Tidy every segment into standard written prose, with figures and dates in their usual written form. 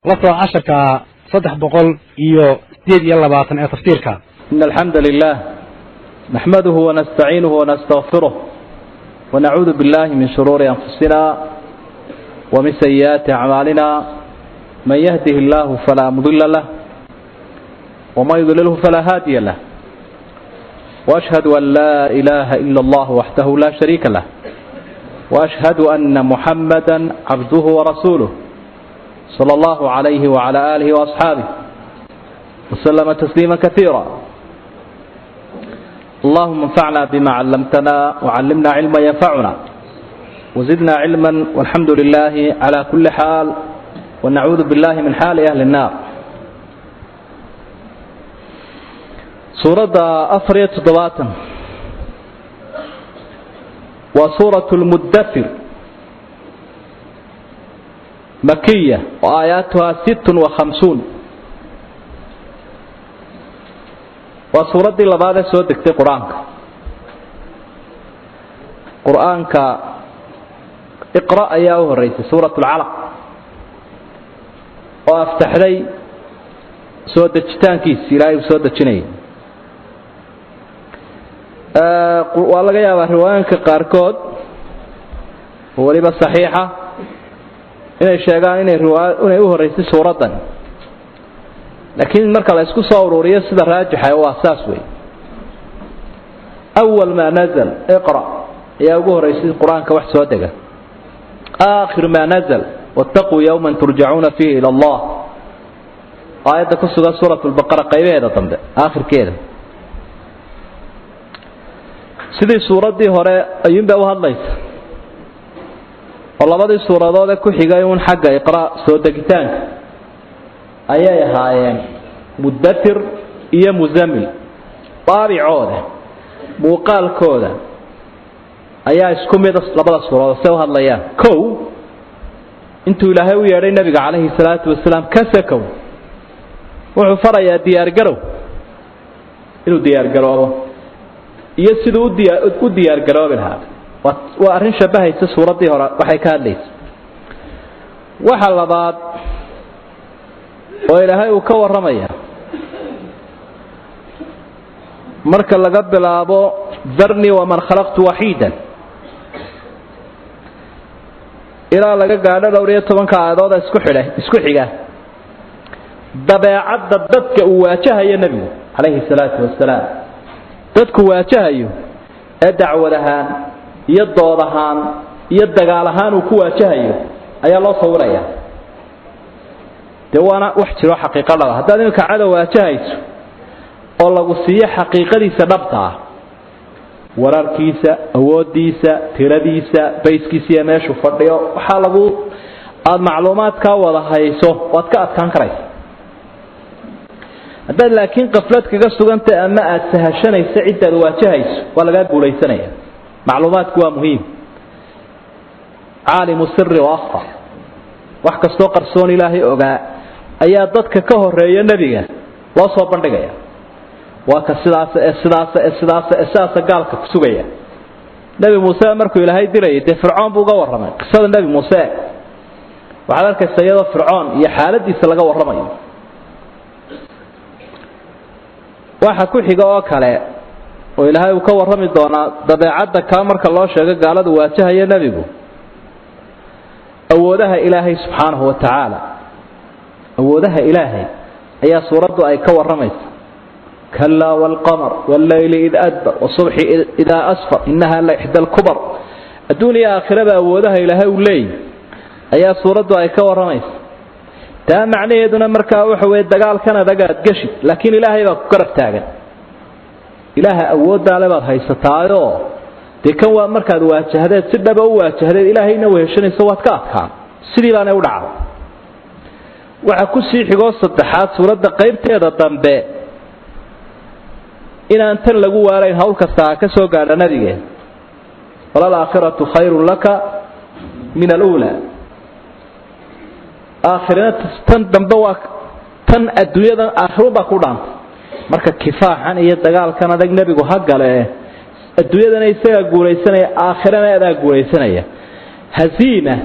La soo casharka 328 ee tafsiirka. إن الحمد لله نحمده ونستعينه ونستغفره ونعوذ بالله من شرور أنفسنا ومن سيئات أعمالنا، من يهده الله فلا مضل له ومن يضلله فلا هادي له، وأشهد أن لا إله إلا الله وحده لا شريك له، وأشهد أن محمدا عبده ورسوله صلى الله عليه وعلى آله وأصحابه وسلم تسليما كثيرا. اللهم انفعنا بما علمتنا وعلمنا علما ينفعنا وزدنا علما، والحمد لله على كل حال، ونعوذ بالله من حال أهل النار. Suuradda 74 waa suuratu lmudathir, makiya, wa aayaatuhaa 56. Waa suuraddii labaad ee soo degtay qur-aanka. Qur-aanka iqra ayaa u horeysay, suurat lcalaq, oo aftaxday soo dejitaankiisi ilaahay uu soo dejinayay. Waa laga yaabaa riwaayinka qaarkood oo weliba saxiixa inay sheegaan inay riwaaya inay u horeysay suuraddan, laakiin marka la isku soo ururiyo sida raajixa waa saas wey. Awal maa nazal iqra ayaa ugu horeysay qur-aanka wax soo dega. Aakhir maa nazal wattaquu yawman turjacuuna fiihi ila Allah, aayadda ku sugan suurat lbaqara qaybaheeda dambe aakhirkeeda. Sidii suuraddii hore ayuunbay u hadlaysa, oo labadii suuradood ee ku xigay uun xagga iqra soo degitaanka ayay ahaayeen mudathir iyo muzammil. Daabicooda, muuqaalkooda ayaa isku mida labada suuradood se u hadlayaan. Kow, intuu ilaahay u yeedhay nebiga calayhi salaatu wasalaam ka sakow, wuxuu farayaa diyaargarow, inuu diyaargaroobo iyo siduu u diyaargaroobi lahaa. Waa arrin shabahaysa suuraddii hore waxay ka hadlaysa. Waxa labaad oo ilaahay uu ka warramaya, marka laga bilaabo darnii waman khalaqtu waxiidan ilaa laga gaadho dhowr iyo tobanka aayadood isku xidha isku xiga, dabeecadda dadka uu waajahayo nebigu calayhi salaatu wasalaam, dadku waajahayo ee dacwad ahaan iyo dood ahaan iyo dagaal ahaan uu ku waajahayo ayaa loo sawiraya. Dee waana wax jiro xaqiiqo dhaba. Haddaad iminka cadow waajahayso oo lagu siiyo xaqiiqadiisa dhabta ah, wararkiisa, awooddiisa, tiradiisa, bayskiisa iyo meeshuu fadhiyo, waxaa lagu aada macluumaadkaa wada hayso, waad ka adkaan karaysa. Haddaad laakiin qaflad kaga sugantay ama aada sahashanayso ciddaad waajahayso, waa lagaa guulaysanaya. Macluumaadku waa muhiim. Caalimu siri wa akhfa, wax kastoo qarsoon ilaahay ogaa ayaa dadka ka horeeya nebiga loo soo bandhigaya. Waa ka sidaasa ee sidaasa ee sidaasa ee sidaasa gaalka ku sugaya. Nebi Muuse markuu ilaahay dilayay, dee Fircoon buu uga warramay. Qisada nebi Muuse waxaad arkaysa iyadoo Fircoon iyo xaaladiisa laga warramayo. Waxa ku xiga oo kale oo ilaahay uu ka warrami doonaa dabeecadda kaa marka loo sheego gaaladu waajahaya nebigu, awoodaha ilaahay subxaanahu wa tacaala. Awoodaha ilaahay ayaa suuraddu ay ka warramaysa. Kalaa waalqamar walleyli id adbar wasubxi idaa asfar innaha la ixda alkubar. Adduun iyo aakhiraba awoodaha ilaahay uu leeyahy ayaa suuraddu ay ka warramaysa. Taa macnaheeduna markaa waxa weeye dagaalkan adag aad geshid, laakiin ilaahay baa ku garab taagan. Ilaaha awooddaale baad haysataayoo dee kan waa markaad waajahdeed si dhaba u waajahdeed ilaahayna weheshanayso, waad ka adkaan. Sidii baanay u dhacday. Waxa ku sii xigoo saddexaad suuradda qaybteeda dambe inaan tan lagu waarayn hawl kasta ha ka soo gaadha nabigeen: walalaakhiratu khayrun laka min aluulaa. Aakhirina tan dambe waa tan adduunyadan, aakhirun baa ku dhaantay. Marka kifaaxan iyo dagaalkan adag nebigu ha gale, adduunyadana isagaa guulaysanaya, aakhirana adaa guulaysanaya. Haziima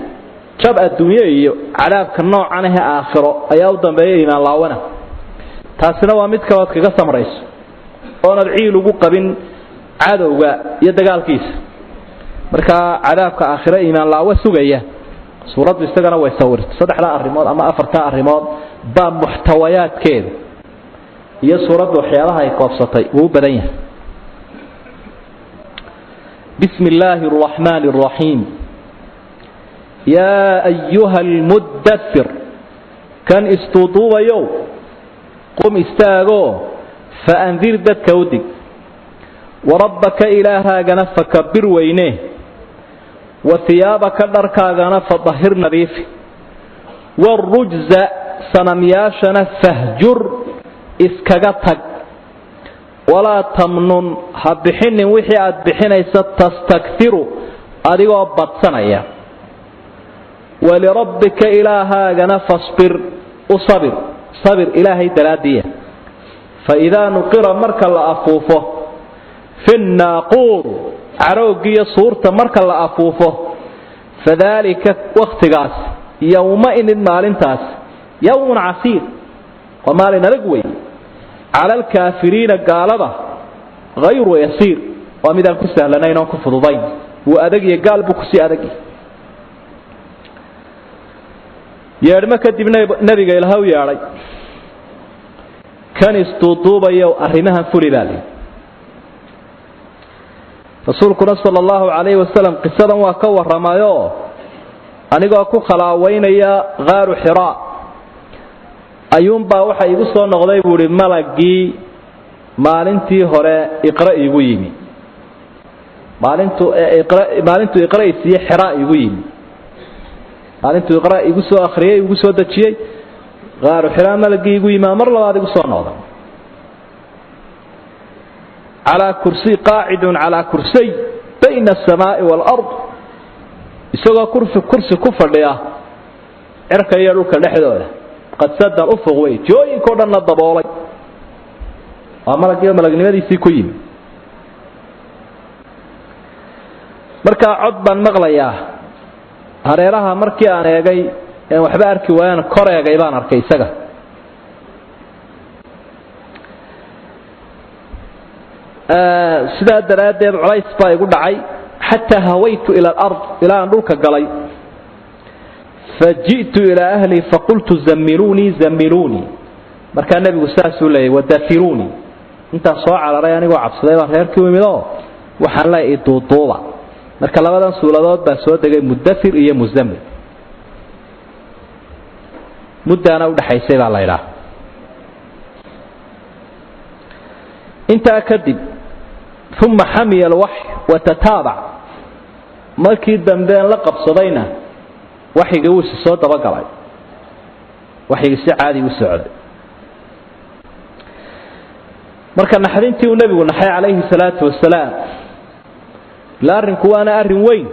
Jab adduunye iyo cadaabka noocan ahe aakhiro ayaa u dambeeya iimaan laawana. Taasina waa mid kalood kaga samrayso oonad ciil ugu qabin cadowga iyo dagaalkiisa. Markaa cadaabka aakhiro iimaan laawa sugaya suuraddu isagana way sawirtay. Saddexdaa arrimood ama afartaa arrimood baa muxtawayaadkeeda iyo suuraddu waxyaabaha ay koobsatay wuu u badan yahay. Bismi illaahi araxmaani araxiim. Yaa ayuha almuddathir, kan istuuduubayow, qum istaagoo faandir dadka u dig, warabbaka ilaahaagana fakabir weyne, wa hiyaabaka dharkaagana fadahir nadiifi, waarujza sanamyaashana fahjur iskaga tag, walaa tamnun ha bixinin wixii aad bixinaysa tastakhiru adigoo badsanaya, walirabbika ilaahaagana fasbir u sabir, sabir ilaahay daraaddiya. Fa idaa nuqira marka la afuufo fi nnaaquur, carooggiiyo suurta marka la afuufo, fadaalika wakhtigaas yowmaidin maalintaas yowmun casiir, waa maalin adag wey, cala alkaafiriina gaalada hayru yasiir, waa midaan ku sahlanayn oon ku fududayn, wuu adagya, gaal buu kusii adagya. Yeedhmo kadib nebiga ilaha u yeedhay kan isduuduubayo arrimahan fuli baa lihi. Rasuulkuna sala allahu calayhi wasalam qisadan waa ka warramayoo anigoo ku khalaaweynaya khaaru xiraa ayuunbaa waxa igu soo noqday buu ihi malaggii maalintii hore iqra iigu yimi, maalintuu iqra isiiye xiraa iigu yimi, maalintuu iqra igu soo akhriyey igu soo dejiyey khaaru xiraa malaggii igu yimi, mar labaad igu soo noqday. Calaa kursiy, qaacidun calaa kursiy bayna asamaa'i waalard, isagoo kursi ku fadhiya cirka iyo dhulka dhexdooda, qad sada ufuq wey, jooyinkao dhanna daboolay, waa malaggiiba malagnimadiisii ku yimi. Markaa cod baan maqlayaa hareeraha markii aan eegay een waxba arki waayaan kor eegay baan arkay isaga. Sidaa daraaddeed culays baa igu dhacay xataa hawaytu ila alard, ilaa aan dhulka galay. Faji'tu ilaa ahlii faqultu zammiluunii zammiluunii, markaa nebigu saasuu leeyay wadafiruunii. Intaan soo cararay anigoo cabsaday baan reerkii u imid oo waxaan leeyahay iduuduuba. Marka labadan suuladood baa soo degay, mudathir iyo muzammil, muddaana udhaxaysay baa la idhaha. Intaa kadib uma xamiya alwaxy watataabac, markii dambeen la qabsadayna waxyigii wuu isi soo dabagalay, waxyigii si caadi u socday. Marka naxdintii uu nebigu naxay calayhi salaatu wasalaam, ila arrinku waana arrin weyn,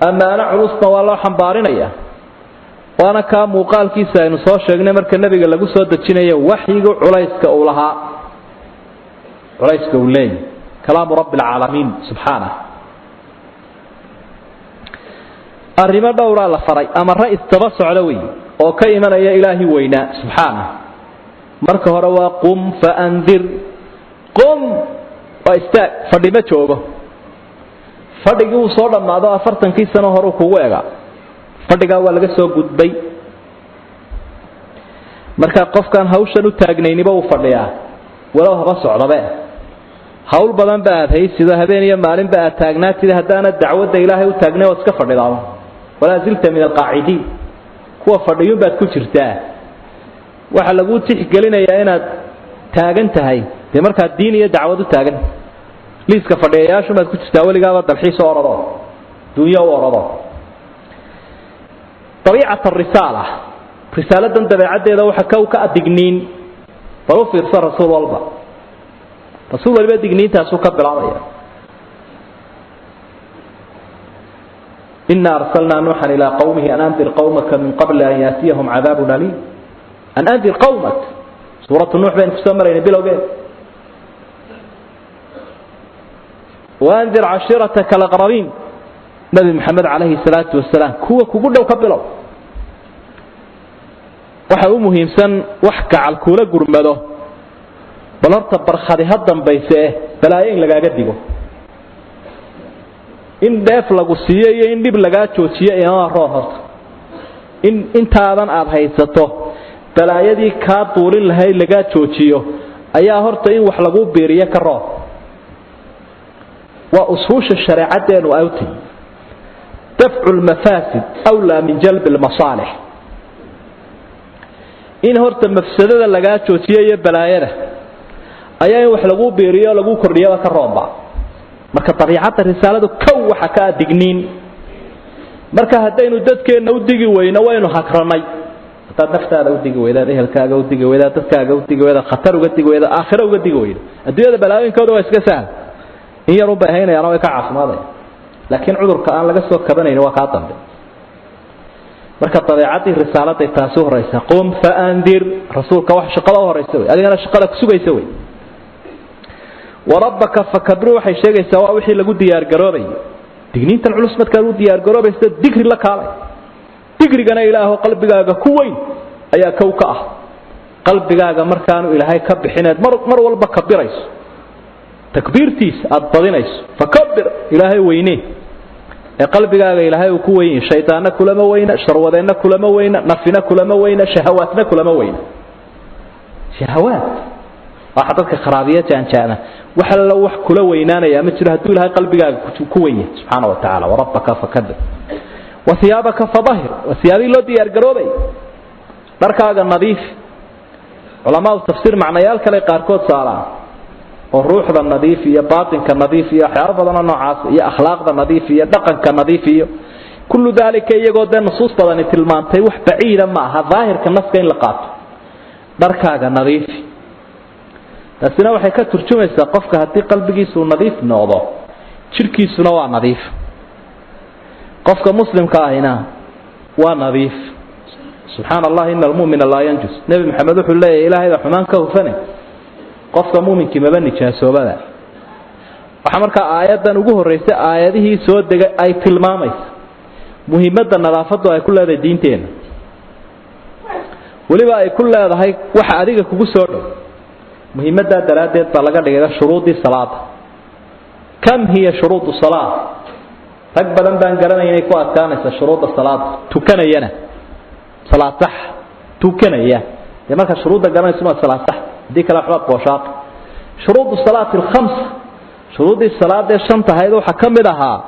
ammaano culusna waa loo xambaarinaya, waana kaa muuqaalkiisa aynu soo sheegnay marka nebiga lagu soo dejinayo waxyigu culayska uu lahaa, culayska uu leeyahy, kalaamu rabbi alcaalamiin subxaanah. Arrimo dhowraa la faray amare isdaba socda wey oo ka imanaya ilaahi weynaa subxaanah. Marka hore waa qum faandir, qum waa istaag, fadhi ma joogo, fadhigii wuu soo dhammaado 40kii sano horuu kugu egaa, fadhigaa waa laga soo gudbay. Marka qofkaan hawshan u taagnayniba wuu fadhiyaa walow haba socdabe, hawl badan ba aad haysido, habeen iyo maalinba aad taagnaatida, haddaana dacwadda ilaahay u taagnay waad iska fadhidaaba, walaa zilta min alqaacidiin, kuwa fadhiyuun baad ku jirtaa. Waxaa laguu tixgelinayaa inaad taagan tahay dee markaad diin iyo dacwad u taagan, liiska fadhiyayaashumaad ku jirtaa, weligaaba dalxiis u orado, dunyo u orado. Dabiicat arisaala, risaaladan dabeecaddeeda waxa kow ka adigniin, bal u fiirso rasuul walba, rasuul waliba digniintaasuu ka bilaabaya. Ina arsalnaa nuuxan ilaa qawmihi an andir qawmaka min qabli an yaatiyahum cadaabun aliim, an andir qawmak, suuratu nuux baynu kusoo maraynay bilowgeeda. Waandir cashiirataka alaqrabiin, Nabi Maxamed calayhi salaatu wasalaam kuwa kugu dhow ka bilow. Waxa u muhiimsan wax gacal kuula gurmado, bal horta barkhadi ha dambayse balaayo in lagaaga digo, in dheef lagu siiyo iyo in dhib lagaa joojiyo inama roon. Horta in intaadan aada haysato balaayadii kaa duulin lahayd lagaa joojiyo ayaa horta in wax laguu biiriyo ka roon. Waa usuusha shareecaddeenu ay u tihi dafcu lmafaasid awlaa min jalbi lmasaalix. In horta mafsadada lagaa joojiyo iyo balaayada ayaa in wax laguu biiriyo laguu kordhiyaba ka roonba. Marka dabiicadda risaaladu kow waxa ka digniin. Marka haddaynu dadkeenna u digi weyno waynu hagrannay. Haddaad naftaada u digi weydaad, ehelkaaga u digi weydaad, dadkaaga u digi weydaad, khatar uga digi weydaad, aakhiro uga digi weydo, adduunyada balaayooyinkooda waa iska sahal, in yar unbay haynayaana way ka caafimaadaya, laakiin cudurka aan laga soo kabanayn waa kaa dambe. Marka dabeecaddii risaaladay taasi u horeysa, qum faandir, rasuulka wax shaqada u horeysa wey, adigana shaqada ku sugaysa wey. Warabbaka fakabir waxay sheegaysaa waa wixii lagu diyaargaroobayay digniintan culus. Markaad u diyaargaroobaysa digri la kaalay, digrigana ilaaho qalbigaaga ku weyn ayaa kow ka ah. Qalbigaaga markaanu ilaahay ka bixineed mar walba kabirayso, takbiirtiisa aada badinayso, fakabir, ilaahay weyne ee qalbigaaga ilaahay uu ku weyn yahay. Shaydaanna kulama weyna, sharwadeenna kulama weyna, nafina kulama weyna, shahawaadna kulama weyna. Shahawaad waxa dadka kharaabiya jaanjaana, wax alla wax kula weynaanaya ma jiro hadduu ilaahay qalbigaaga ku weyn yahay subxaana wa tacaala. Warabbaka fakabir wa hiyaabaka fadahir, waa siyaabihii loo diyaargaroobay. Dharkaaga nadiif. Culamaadu tafsiir macnayaal kale qaarkood saaraan oo ruuxda nadiif iyo baatinka nadiif iyo waxyaabo badanoo noocaas iyo akhlaaqda nadiif iyo dhaqanka nadiif iyo kullu daalika, iyagoo dee nusuus badani tilmaantay, wax baciida ma aha daahirka naska in la qaato. Dharkaaga nadiifi, taasina waxay ka turjumaysaa qofka haddii qalbigiisu nadiif noqdo jidhkiisuna waa nadiif, qofka muslimka ahina waa nadiif. Subxaana allah, ina almu'mina laa yanjus. Nebi Maxamed wuxuu leeyahay ilaahay baa xumaan ka hufane, qofka muuminkii maba nijaasoobada. Waxaa markaa aayaddan ugu horreysay aayadihii soo degay ay tilmaamaysa muhiimadda nadaafaddu ay ku leedahay diinteenna, weliba ay ku leedahay waxa adiga kugu soo dhow. Muhiimaddaa daraaddeed baa laga dhigay shuruudii salaada. Kam hiya shuruudu salaa? Rag badan baan garanaya inay ku adkaanaysa shuruudda salaada, tukanayana salaad sax tukanaya. Dee marka shuruudda garanayso ma salaad sax, haddii kale waxbaad booshaaqi. Shuruudu salaati alkhamsa, shuruuddii salaadee shanta ahayd waxaa ka mid ahaa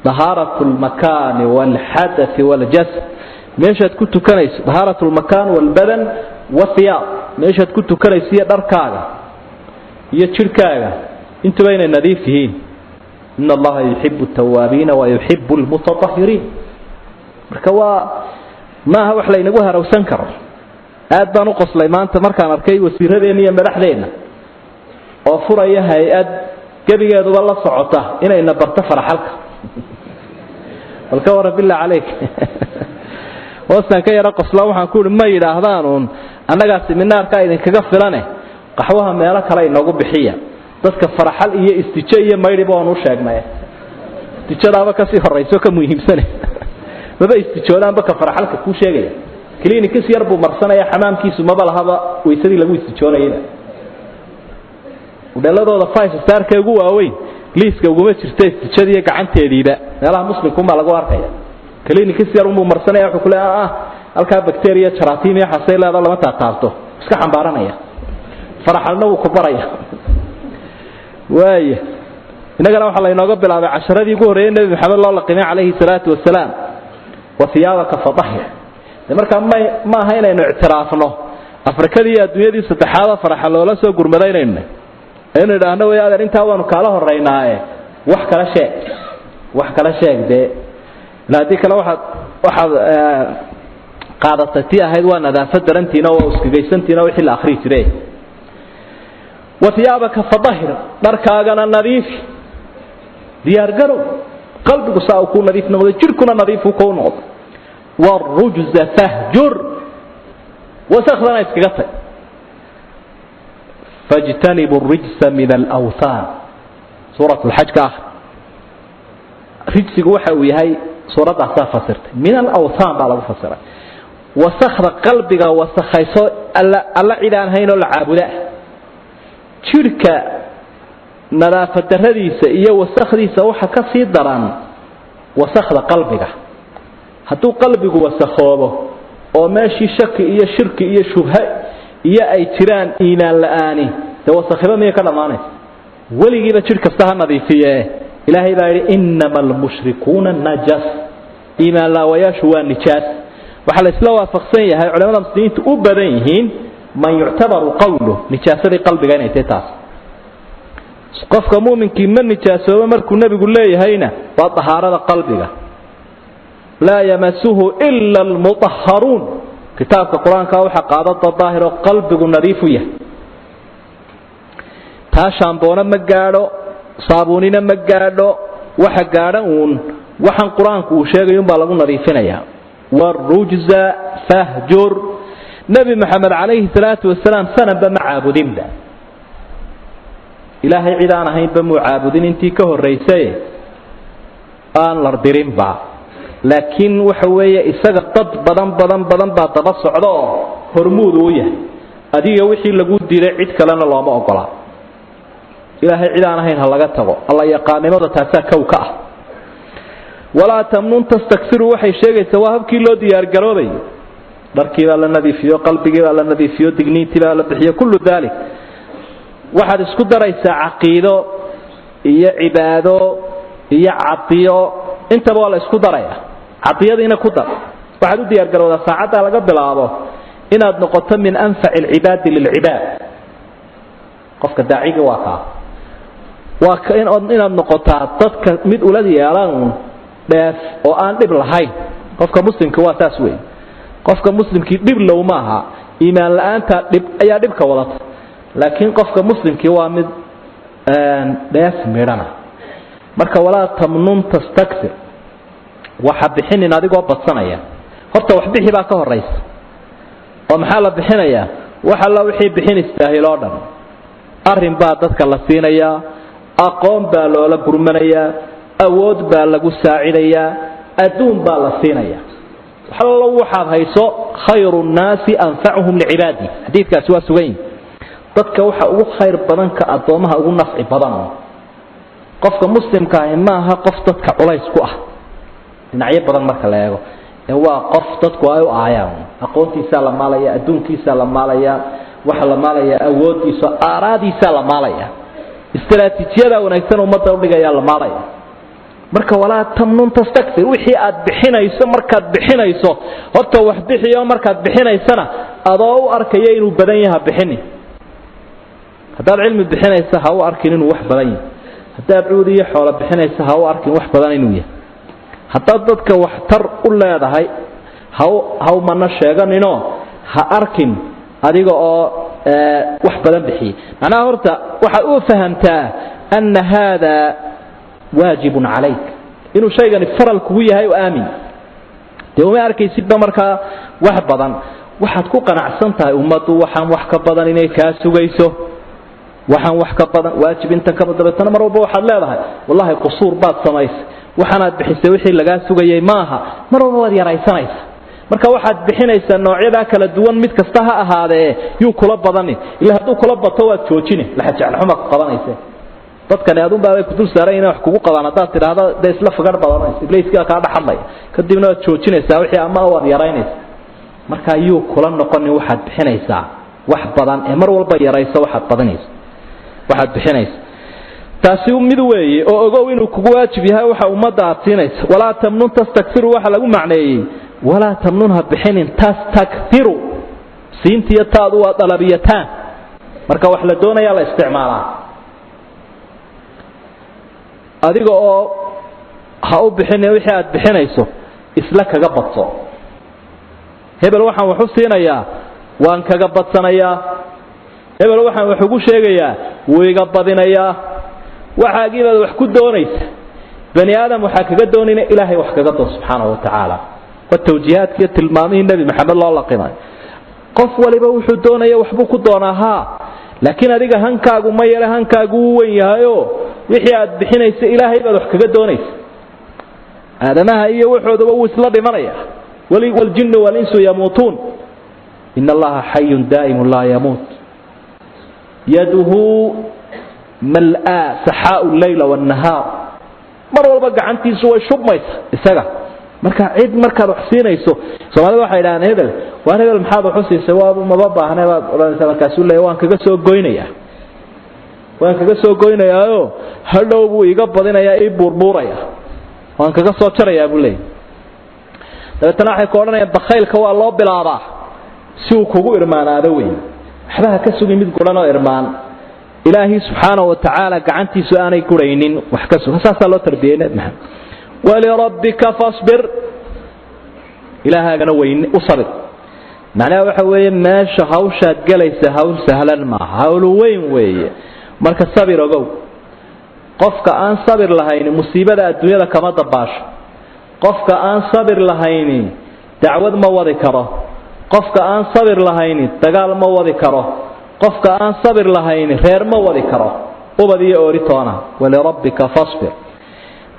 dahaaratu lmakaani waalxadathi waaljasad. Meeshaad ku tukanayso, dahaaratu lmakaan waalbadan wathiyaab, meeshaad ku tukanayso iyo dharkaaga iyo jidhkaaga intuba inay nadiif yihiin. Ina allaha yuxibu altawaabiina wa yuxibu almutatahiriin. Marka waa maaha wax laynagu harawsan karo. Aad baan u qoslay maanta markaan arkay wasiiradeenna iyo madaxdeenna oo furaya hay-ad gebigeeduba la socota inayna barto faraxalka. Bal ka warran billah calayk, hoostaan ka yaro qosla. Waxaan ku ihi ma yidhaahdaan uun annagaa siminaarkaa idinkaga filane, qaxwaha meelo kale inoogu bixiya. Dadka faraxal iyo istijo iyo maydhiba waanu u sheegnay, istijadaaba kasii horayso ka muhiimsane. Maba istijoodaanba ka faraxalka kuu sheegaya, clinicis yar buu marsanaya, xamaamkiisu maba lahaba waysadii lagu istijoonayayba. Udheeladooda five starka ugu waaweyn liiska uguma jirta istijadiiyo gacanteediiba, meelaha muslimkuunbaa lagu arkaya. Clinicis yar unbuu marsanaya, wuxuu ku leeya ah halkaa bacteria jaraatiim iyo xasay leeda lama taataabto, iska xambaaranaya. Faraxalna wuu ku baraya. Waaya innagana waxaa laynooga bilaabay casharadii ugu horreeyay Nebi Maxamed loo laqimay calayhi salaatu wasalaam, wa hiyaabaka fadahir. De markaa ma maaha inaynu ictiraafno Afrikadii iyo adduunyadii saddexaada faraxa loola soo gurmada inaynu aynu idhaahno way adeer intaa waanu kaala horeynaaye, wax kala sheeg, wax kala sheeg. Dee ila haddii kale waxaad qaadatay tii ahayd waa nadaafad darantiina, waa uskagaysantiina, wixii la akhriyi jiray. Wa hiyaabaka fadahir, dharkaagana nadiifi. Diyaargarow, qalbigu saa uu ku nadiif noqday, jidhkuna nadiifuu kuu noqdo. Warujza fahjur, wasakhdana iskaga tag. Fajtanibu rijsa min alawthaan, suurat lxaj ka akhri. Rijsigu waxa uu yahay suuraddaasaa fasirtay, min alawthaan baa lagu fasiray. Wasakda qalbiga wasakhayso alla cid aan hayn oo la caabudaa, jidhka nadaafad darradiisa iyo wasakhdiisa waxa ka sii daran wasakhda qalbiga. Hadduu qalbigu wasakhoobo oo meeshii shaki iyo shirki iyo shubha iyo ay jiraan iimaan la-aani, dee wasakhiba miyay ka dhammaanaysa? Weligiiba jidh kasta ha nadiifiye. Ilaahay baa yidhi inama almushrikuuna najas, iimaan laawayaashu waa nijaas. Waxaa la isla waafaqsan yahay culamada muslimiintu u badan yihiin man yuctabaru qawlu nijaasadii qalbiga inay tahay taas. Qofka muuminkii ma nijaasoobo markuu nebigu leeyahayna waa dahaarada qalbiga. Laa yamasuhu ila almutahharuun, kitaabka qur-aanka waxa qaadada daahiro qalbigu nadiifu yahay. Taa shaamboona ma gaadho, saabuunina ma gaadho, waxa gaadha uun waxaan qur-aanku uu sheegay unbaa lagu nadiifinayaa. Warujza fahjur, nebi Maxamed calayhi salaatu wasalaam sananba ma caabudinba, ilaahay cid aan ahaynba muu caabudin intii ka horraysaye aan lardirinba. Laakiin waxa weeye isaga dad badan badan badan baa daba socda oo hormuud uu yahay. Adiga wixii lagu diiday cid kalena looma ogola. Ilaahay cid aan ahayn ha laga tago, alla yaqaanimada taasaa kow ka ah. Walaa tamnun tastaksiru waxay sheegaysaa waa habkii loo diyaargaroobayo. Dharkii baa la nadiifiyo, qalbigii baa la nadiifiyo, digniintii baa la bixiyo, kullu daalik. Waxaad isku daraysaa caqiido iyo cibaado iyo cadiyo, intaba waa la isku daraya. Cadiyadiina ku dar. Waxaad u diyaargarowdaa saacaddaa laga bilaabo inaad noqoto min anfaci alcibaadi lilcibaad. Qofka daaciga waa kaa, waa inaad noqotaa dadka mid ula yeelan dheef oo aan dhib lahayn. Qofka muslimka waa saas weeye. Qofka muslimkii dhib low maaha, iimaan la-aanta dhib ayaa dhibka wadata, laakiin qofka muslimkii waa mid dheef midhana. Marka walaa tamnun tastakir, waxa bixinin adigoo badsanaya. Horta wax bixi baa ka horaysa, oo maxaa la bixinayaa? Wax alla wixii bixin istaahil oo dhan. Arrin baa dadka la siinayaa, aqoon baa loola gurmanayaa, awood baa lagu saacidayaa, adduun baa la siinayaa. Wax allo waxaad hayso, khayru nnaasi anfacuhum licibaadi, xadiidkaasi waa sugan yihi. Dadka waxa ugu khayr badan ka addoommaha ugu nafci badan. Qofka muslimka ahi maaha qof dadka culays ku ah dhinacyo badan marka la eego, ee waa qof dadku ay u aayaan. Aqoontiisaa la maalaya, adduunkiisaa la maalaya, waxa la maalaya awooddiisa, aaraadiisaa la maalaya, istaraatiijiyada wanaagsan ummadda udhigayaa la maalaya. Marka walaa tamnun tastakir, wixii aad bixinayso markaad bixinayso horta wax bixiyo, markaad bixinaysana adoo u arkaya inuu badan yaha bixini. Haddaad cilmi bixinaysa ha u arkin inuu wax badan yahay, haddaad cuud iyo xoolo bixinaysa ha u arkin wax badan inuu yahay, haddaad dadka waxtar u leedahay ha u mana sheeganinoo ha arkin adiga oo wax badan bixiyey. Macnaha horta waxaad u fahamtaa anna haada waajibun calayk, inuu shaygani faral kugu yahay oo aamin. Dee uma arkaysidba markaa wax badan, waxaad ku qanacsan tahay ummaddu waxaan wax ka badan inay kaa sugayso, waxaan wax ka badan waajib intan kaba. Dabeetana mar walba waxaad leedahay wallahi qusuur baad samaysay, waxaanaad bixisay wixii lagaa sugayay maaha. Mar walba waad yaraysanaysa. Marka waxaad bixinaysaa noocyadaa kala duwan mid kasta ha ahaadee yuu kula badanin, ila hadduu kula bato waad joojine, laxajeclxuma ku qabanayse. Dadkani adunbaabay kudul saaran inay wax kugu qabaan, haddaad tidhaahdo dee isla fagar badanaysa, ibliiskaa kaa dhex hadlaya, kadibna waad joojinaysaa wixii ama waad yaraynaysaa. Marka yuu kula noqonin waxaad bixinaysaa wax badan, ee mar walba yarayso waxaad badanayso, waxaad bixinaysa. Taasi mid weeye oo ogow inuu kugu waajib yahay waxa ummadda aad siinaysa. Walaa tamnun tastakfiru waxa lagu macneeyey walaa tamnun ha bixinin tastakfiru, siintiyo taadu waa dalabiyataan, marka wax la doonayaa la isticmaalaa. Adiga oo ha u bixinin wixii aad bixinayso isla kaga badso. Hebel waxaan wax u siinayaa waan kaga badsanayaa, hebel waxaan wax ugu sheegayaa wuu iga badinayaa. Waxaagii baad wax ku doonaysa, bani aadam waxaa kaga doonayna ilaahay wax kaga doon subxaanahu wa tacaala. Waa tawjiihaadkiiyo tilmaamihii nebi Maxamed loo laqimay. Qof waliba wuxuu doonaya waxbuu ku doonaa haa, laakiin adiga hankaagu ma yare, hankaagu wuu weyn yahayo wixii aad bixinaysa ilaahay baad wax kaga doonaysa. Aadamaha iyo waxooduba wuu isla dhimanaya. Waljinnu walinsu yamuutuun, in Allaha xayun daa'imu laa yamuut, yaduhu mal'aa saxaau leyla wاnnahaar. Mar walba gacantiisu way shubmaysa isaga. Marka cid markaad wax siinayso, soomaalida waxay idhahaan hebel waan hebel maxaad wax u siisay, waabu maba baahne baad odhanaysa. Markaasuu leeya waan kaga soo goynayaa, waan kaga soo goynayaayo hadhow buu iga badinayaa, ii buurbuuraya, waan kaga soo jarayaa buu leeyahy. Dabeetana waxay ku odhanayaan bakhaylka waa loo bilaabaa si uu kugu irmaanaado wey. Waxba ha ka sugin mid guran oo irmaan, Ilaahi subxaana wa tacaala gacantiisu aanay guraynin wax ka sugan. Saasaa loo tarbiyey Nebi Maxamed. Walirabbika fasbir, Ilaahaagana weyn u sabir. Macnaha waxa weeye meesha hawshaad gelaysa hawl sahlan maaha, hawl weyn weeye. Marka sabir ogow, qofka aan sabir lahayni musiibada adduunyada kama dabaasho, qofka aan sabir lahayni dacwad ma wadi karo, qofka aan sabir lahayni dagaal ma wadi karo, qofka aan sabir lahayni reer ma wadi karo, ubad iyo oori toona. Walirabbika fasbir.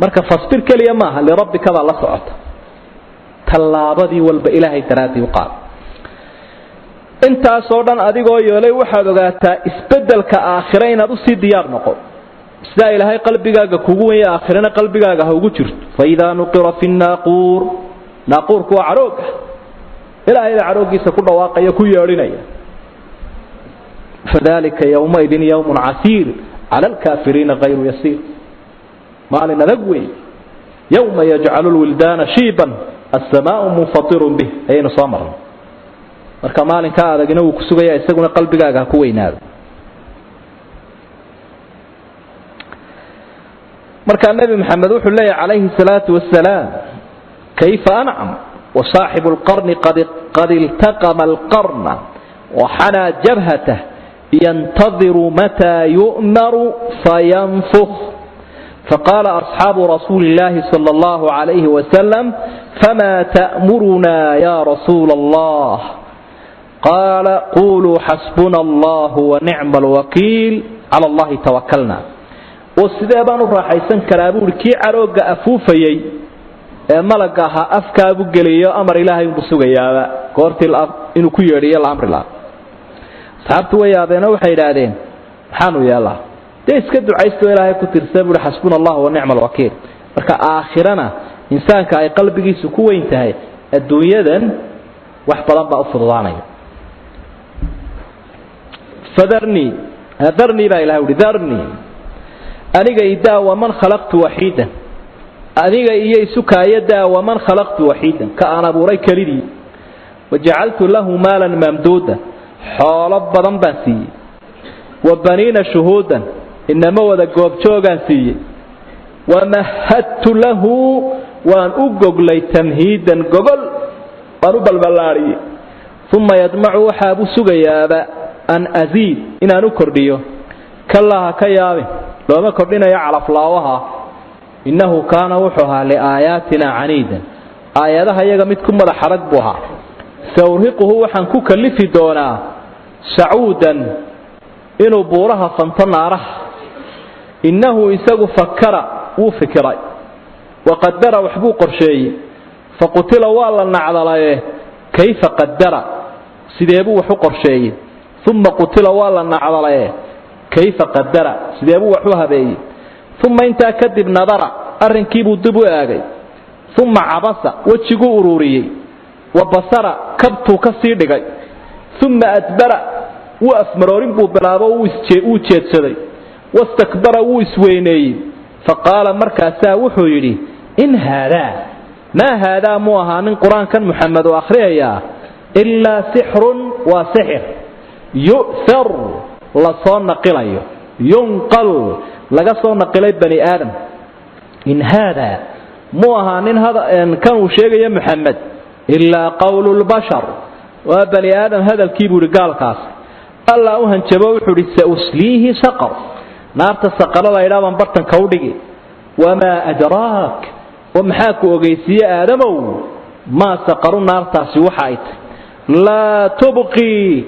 Marka fasbir keliya maaha, lirabbika baa la socota. Tallaabadii walba Ilaahay daraaddii u qaad. Intaasoo dhan adigoo yeelay, waxaad ogaataa isbeddelka aakhire inaad usii diyaar noqon. Sidaa Ilaahay qalbigaaga kugu wenya, aakhirena qalbigaaga ha ugu jirto. Faidaa nuqira fi naaquur, naaquurku waa caroogga, Ilaahay baa carooggiisa ku dhawaaqaya, ku yeedhinaya. Fadalika yowmaidin yowmun casiir cala alkaafiriina hayru yasiir, maalin adag weey. Yowma yajcalu lwildaana shiiban assamaau munfatirun bih ayaynu soo marnay. Marka maalinkaa adagina wuu ku sugaya, isaguna qalbigaaga ha ku weynaado. Markaa Nebi Maxamed wuxuu leeyahy calayhi salaatu wasalaam: kayfa ancam wasaaxibu lqarni qad iltaqama alqarna waxanaa jabhatah yantadiru mataa yu'maru fayanfukh. Faqaala asxaabu rasuuli illaahi sala allahu calayhi wasalam: fama ta'muruna ya rasuula Allah? Qaala: quluu xasbuna allahu wanicma alwakiil, cala allahi tawakalna. Oo sidee baan u raaxaysan karaa buuhi kii caroogga afuufayey ee malagga ahaa afkaabu geliyo, amar Ilaahay unbu sugayaaba goortii inuu ku yeedhiyo la amri lahaa. Asxaabtu way yaabeenoo waxay idhaahdeen maxaanu yeelaa? Dee iska ducaysto, Ilaahay ku tirsa buuhi, xasbuna allahu wanicma alwakiil. Marka aakhirana insaanka ay qalbigiisu ku weyn tahay, adduunyadan wax badan baa u fududaanaya. Fadarnii, darnii baa Ilahay uhi, darnii aniga idaa waman khalaqtu waxiidan, aniga iyo isukaaya waman khalaqtu waxiidan, ka aan abuuray kelidii, wajacaltu lahu maalan mamduudan, xoolo badan baan siiyey, wa baniina shuhuudan, inama wada goobjoogaan siiyey, wamahadtu lahu, waan u goglay, tamhiidan, gogol waan u balballaadhiyey. Uma yadmacu, waxaabuu sugayaaba an asiid, inaan u kordhiyo. Kallaa, ha ka yaabin, looma kordhinayo calaflaawaha. Innahu kaana, wuxuu ahaa, liaayaatina caniidan, aayadaha iyaga mid ku madax adag buu ahaa. Sawriquhu, waxaan ku kalifi doonaa, sacuudan, inuu buuraha fanto naaraha. Innahu isagu fakara, wuu fikiray, waqadara, waxbuu qorsheeyey. Faqutila, waa la nacdalaye, kayfa qadara, sideebuu wax u qorsheeyey? Uma qutila, waa la nacdalaye, kayfa qadara, sideebuu wax u habeeyey? Uma intaa kadib nadara, arrinkiibuu dib u eegay. Uma cabasa, wejiguu ururiyey, wa basara, kabtuu ka sii dhigay. Uma adbara, wuu afmaroorin buu bilaabo, wuu jeedsaday. Wastakbara, wuu isweyneeyey. Faqaala, markaasaa wuxuu yidhi: in haadaa, maa haadaa, muu ahaanin qur-aankan Muxamed uu akhriyayaa, ilaa sixrun, waa sixir, yu'thar, la soo naqilayo, yunqal, laga soo naqilay bani aadam. In haadaa, muu ahaanin kan uu sheegaya Muxamed, ilaa qowlu lbashar, waa bani aadam hadalkii buu ihi gaalkaas. Allah u hanjabo, wuxuu ihi: sausliihi saqar, naarta saqara la idhaa baan bartanka u dhigi. Wamaa adraak, oo maxaa ku ogeysiiye aadamow maa saqaru, naartaasi waxa ay tahy? Laa tubqii,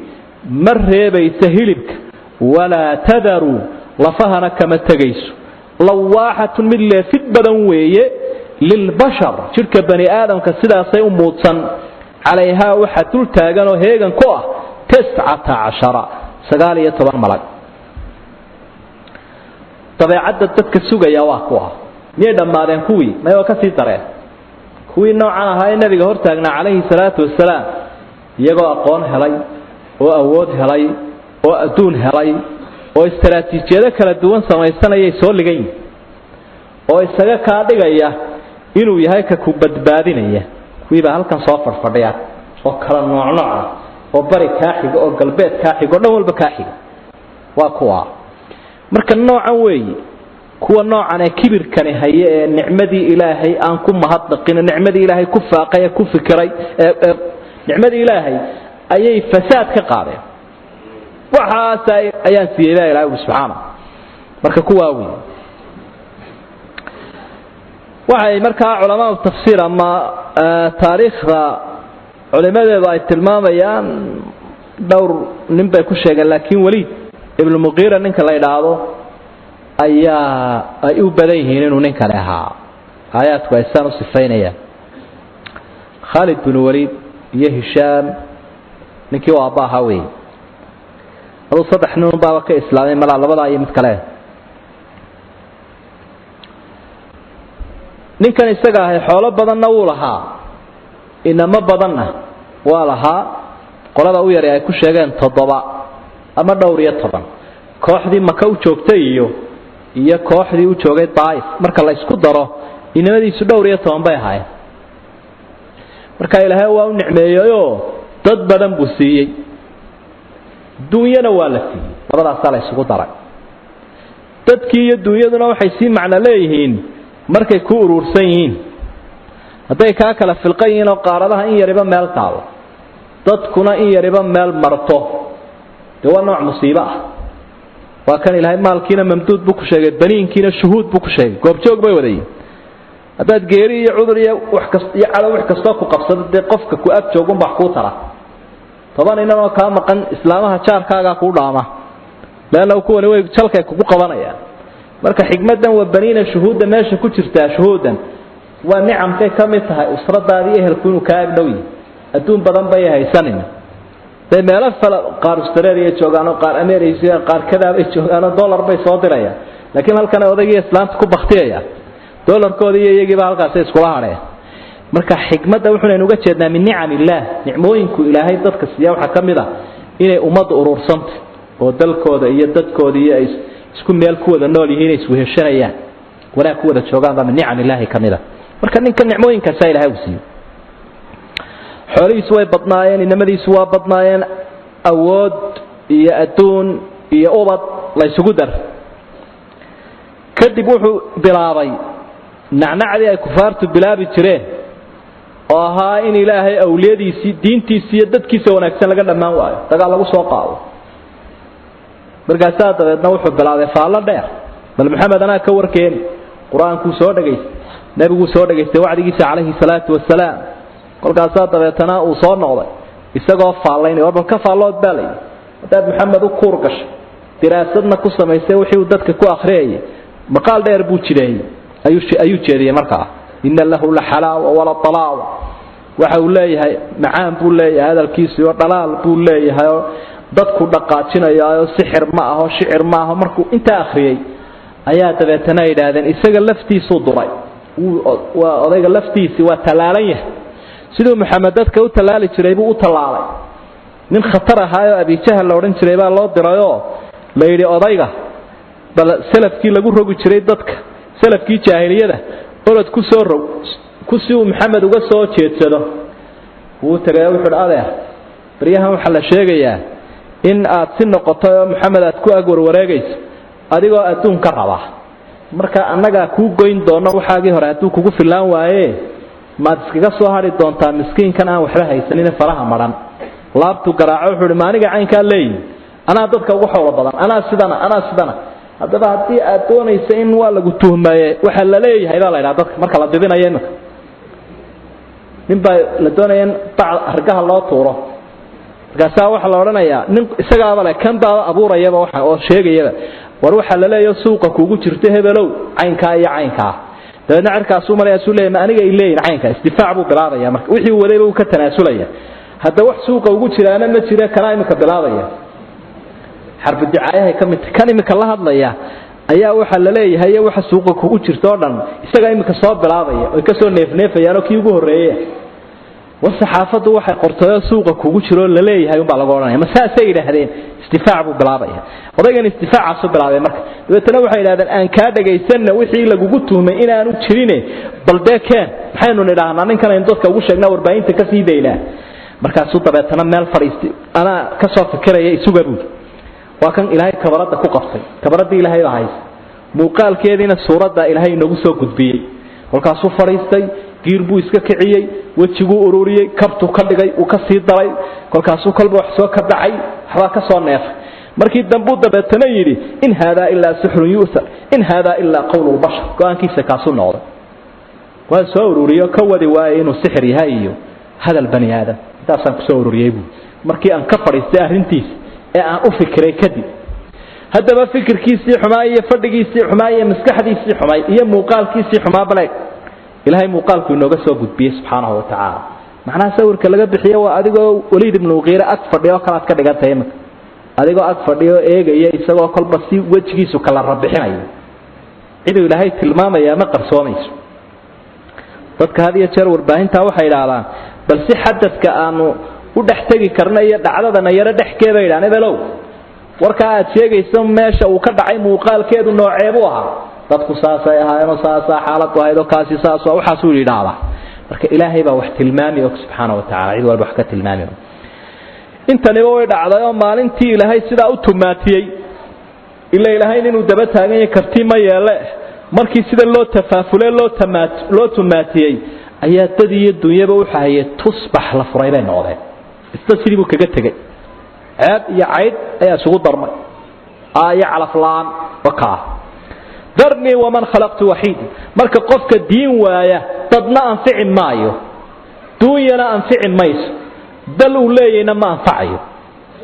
ma reebaysa hilibka, walaa tadaru, lafahana kama tegayso. Lawaaxatun, mid leefid badan weeye. Lilbashar, jidhka bani aadamka sidaasay u muudsan. Calayhaa waxaa dul taagan oo heegan ku ah 19, 19 malag. Dabeecadda dadka sugaya waa kuwa. Miyay dhammaadeen kuwii? May, waa ka sii dareen. Kuwii noocan ahaa ee nabiga hortaagnaa calayhi salaatu wasalaam, iyagoo aqoon helay oo awood helay oo adduun helay oo istaraatiijiyado kala duwan samaysanayay soo ligan yihin, oo isaga kaa dhigaya inuu yahay ka ku badbaadinaya. Kuwiibaa halkan soo fadhfadhiya oo kala noocnooca, oo bari kaa xiga oo galbeed kaa xiga oo dhan walba kaa xiga, waa kuwa. Marka noocan weeye kuwa noocan ee kibirkani haye, ee nicmadii Ilaahay aan ku mahadnaqin, nicmadii Ilaahay ku faaqay ee ku fikiray, ee nicmadii Ilaahay ayay fasaad ka qaadeen. Waxaas ayaan siiyey baa Ilaahay subxaana. Marka kuwaa wey waxay markaa culamaau tafsiir ama taariikhda culimadeedu ay tilmaamayaan, dhowr nin bay ku sheegeen, laakiin Waliid Ibnu Muqiira ninka la idhaahdo ayaa ay u badan yihiin inuu ninkani ahaa. Aayaadku ay saan u sifaynayaan Khaalid binu Waliid iyo Hishaam ninkii u aabba ahaa weeye. Aduu saddex nin baaba ka islaamay malaa, labadaa iyo mid kale. Ninkan isaga ahay xoolo badanna wuu lahaa, inamo badanna waa lahaa. Qolada u yari ay ku sheegeen 7 ama dhowr iyo toban. Kooxdii Maka u joogtay iyo kooxdii u joogay Daaif marka la isku daro, inamadiisu dhowr iyo toban bay ahaayeen. Marka Ilaahay waa u nicmeeyeyoo dad badan buu siiyey, dunyana waa la siiyey, labadaasaa la isugu daray. Dadkii iyo dunyaduna waxay sii macno leeyihiin markay ku uruursan yihiin. Hadday kaa kala filqan yihiin oo qaaradaha in yariba meel taalo, dadkuna in yariba meel marto, dee waa nooc musiibo ah. Waa kan Ilaahay maalkiina mamduud buu ku sheegay, baniinkiina shuhuud buu ku sheegay, goobjoog bay wadayiin. Haddaad geeri iyo cudur iyo wax kas iyo cadow wax kastoo ku qabsado, dee qofka ku ag joogunba wax kuu tara. 10 inan oo kaa maqan islaamaha jaarkaagaa kuu dhaama, leanna kuwani way jalkay kugu qabanayaan. Marka xikmadan waa baniina shuhuudda meesha ku jirtaa, shuhuudan waa nicamkay ka mid tahay usradaadii ehelku inuu kaa agdhow yahay. Adduun badan bay haysanina day meelo fala, qaar Australia joogaanoo, qaar America, qaar kadaabay joogaanoo dollar bay soo dirayaan, laakiin halkan odaygiiyo islaanta ku baktiyaya dollarkooda iyo iyagiiba halkaasi iskula hadheen. Marka xikmadda wuxuunaynu uga jeednaa min nicam illaah, nicmooyinku Ilaahay dadka siiya waxaa ka mid ah inay ummadda uruursanta oo dalkooda iyo dadkooda iyo ay isku meel ku wada nool yihiin, inay isweheshanayaan, wanaag ku wada joogaan baa min nicam illaahi ka mid ah. Marka ninka nicmooyinkaasaa Ilahay uu siiyo. Xoolihiisu way badnaayeen, inamadiisu waa badnaayeen, awood iyo adduun iyo ubad la ysugu dar. Kadib wuxuu bilaabay nacnacdii ay kufaartu bilaabi jireen, oo ahaa in Ilaahay awliyadiisii, diintiisii iyo dadkiisa wanaagsan laga dhammaan waayo, dagaal lagu soo qaado. Markaasaa dabeedna wuxuu bilaabay faallo dheer. Bal Maxamed anaa ka warkeeni. Qur-aankuu soo dhegaystay, nebiguu soo dhegaystay wacdigiisa calayhi salaatu wasalaam. Kolkaasaa dabeetana uu soo noqday isagoo faallaynaya. War bal ka faallood baa layidhi, haddaad Maxamed u kuur gashay, diraasadna ku samaysay wixii uu dadka ku akhriyayay, maqaal dheer buu jireeyey, ayuu jeediyey. Markaa ina lahu la xalaawa wala talaawa, waxa uu leeyahay macaan buu leeyahay hadalkiisu, oo dhalaal buu leeyahay, oo dadku dhaqaajinayaayo, sixir ma aho, shicir ma aho. Markuu intaa akhriyey ayaa dabeetana ay yidhaahdeen isaga laftiisuu duray, waa odayga laftiisii waa tallaalan yahay. Siduu Maxamed dadka u tallaali jiray buu u tallaalay. Nin khatar ahaayoo Abijahal la odhan jiray baa loo dirayoo la yidhi odayga bal salafkii lagu rogi jiray dadka, salafkii jaahiliyada, orod ku soo rog ku si uu Maxamed uga soo jeedsado. Wuu tagay, wuxuu hi adeer, baryahan waxaa la sheegayaa in aad si noqoto oo Maxamed aad ku ag warwareegayso adigoo adduun ka raba. Marka annagaa kuu goyn doono waxaagii hore hadduu kugu fillaan waaye, maad iskaga soo hadhi doontaa miskiinkan aan waxba haysanin faraha madhan. Laabtu garaaco, wuxuu hi ma aniga caynkaa leeyihi, anaa dadka ugu xoolo badan, anaa sidana, anaa sidana. Haddaba haddii aad doonaysa in waa lagu tuhmaye, waxaa la leeyahay baa la ydhaha dadka marka la didinayo imika, nin baa la doonaya in bac hargaha loo tuuro, markaasaa waxaa la odhanayaa nin isagaaba le kan baaba abuurayaba waxa oo sheegayaba, war waxaa la leeyahay suuqa kuugu jirto hebelow caynkaa iyo caynkaa. Dabeedna cirkaasuu marayasuu leeyay ma aniga ay leeyihin caynka isdifaac buu bilaabaya. Marka wixii wadayba uu ka tanaasulaya. Hadda wax suuqa ugu jiraana ma jira, kanaa iminka bilaabaya xarbu dicaayahay ka mid. Kan iminka la hadlaya ayaa waxa la leeyahay waxa suuqa kugu jirta oo dhan isagaa iminka soo bilaabaya, oy kasoo neefneefayaan oo kii ugu horreeye war saxaafaddu waxay qortay oo suuqa kugu jiro la leeyahay unbaa lagu odhanaya. Ma saasay yidhaahdeen? Isdifaac buu bilaabaya odaygan, isdifaacaasu bilaabay. Marka dabeetana waxay yidhahdeen aan kaa dhagaysanna wixii lagugu tuhmay inaanu jirine, bal dee keen, maxaynu nidhaahnaa ninkan aynu dadka ugu sheegnaa, warbaahinta ka sii daynaa? Markaasuu dabeetana meel fadhiistay, anaa ka soo fikiraya, isuga buuli. Waa kan ilaahay kabaradda ku qabtay, kabaraddii ilaahay baa haysa, muuqaalkeediina suuradda ilaahay inoogu soo gudbiyey. Kolkaasuu fadhiistay, giir buu iska kiciyey, wejiguu ururiyey, kabtuu ka dhigay, uu ka sii daray. Kolkaasuu kolba wax soo kabacay, waxbaa ka soo neefay. Markii dambuu dabeetana yidhi in haadaa ilaa sixrun yu'thar, in haadaa ilaa qowlu lbashar. Go-aankiisa kaasuu noqday, waan soo ururiyo ka wadi waayey inuu sixir yahay iyo hadal bani aadam, intaasaan kusoo ururiyey buu markii aan ka fadhiistay arrintiisa ee aan u fikiray kadib. Haddaba fikirkiisii xumaa iyo fadhigiisii xumaa iyo maskaxdiisii xumay iyo muuqaalkiisii xumaa, baleeg ilaahay muuqaalku inooga soo gudbiyey subxaanahu wa tacaala. Macnaha sawirka laga bixiyo waa adigoo Waliid ibnu Muqiire ag fadhiyo kalaad ka dhigantahay iminka, adigoo ag fadhiyo eegaya isagoo kolba si wejigiisu kala rabixinayo. Ciduu ilaahay tilmaamayaa ma qarsoomayso. Dadka had iyo jeer warbaahintaa waxay idhaahdaan bal si xadadka aanu u dhex tegi karna iyo dhacdadana yaro dhexkeeba yidhahan ebelow, warkaa aad sheegayso meesha uu ka dhacay muuqaalkeedu nooceebuu ahaa? Dadku saasay ahaayeenoo saasaa xaaladu ahaydoo kaasi saas waxaasuu yidhaahdaa. Marka ilaahay baa wax tilmaami og subxaana wa tacala, cid walba wax ka tilmaami og. Intaniba way dhacday oo maalintii ilaahay sidaa u tumaatiyey, ila ilaahay inuu daba taagan yahay karti ma yeele. Markii sida loo tafaafule loo tumaatiyey ayaa dad iyo dunyaba u xahayay, tusbax la furay bay noqdeen. Isna sidii buu kaga tegey, ceeb iyo caydh ayaa isugu darmay iyo calaf la'aan wakaa. Darnii waman khalaqtu waxiida. Marka qofka diin waaya dadna anfici maayo, duunyana anfici mayso, dal uu leeyahayna ma anfacayo,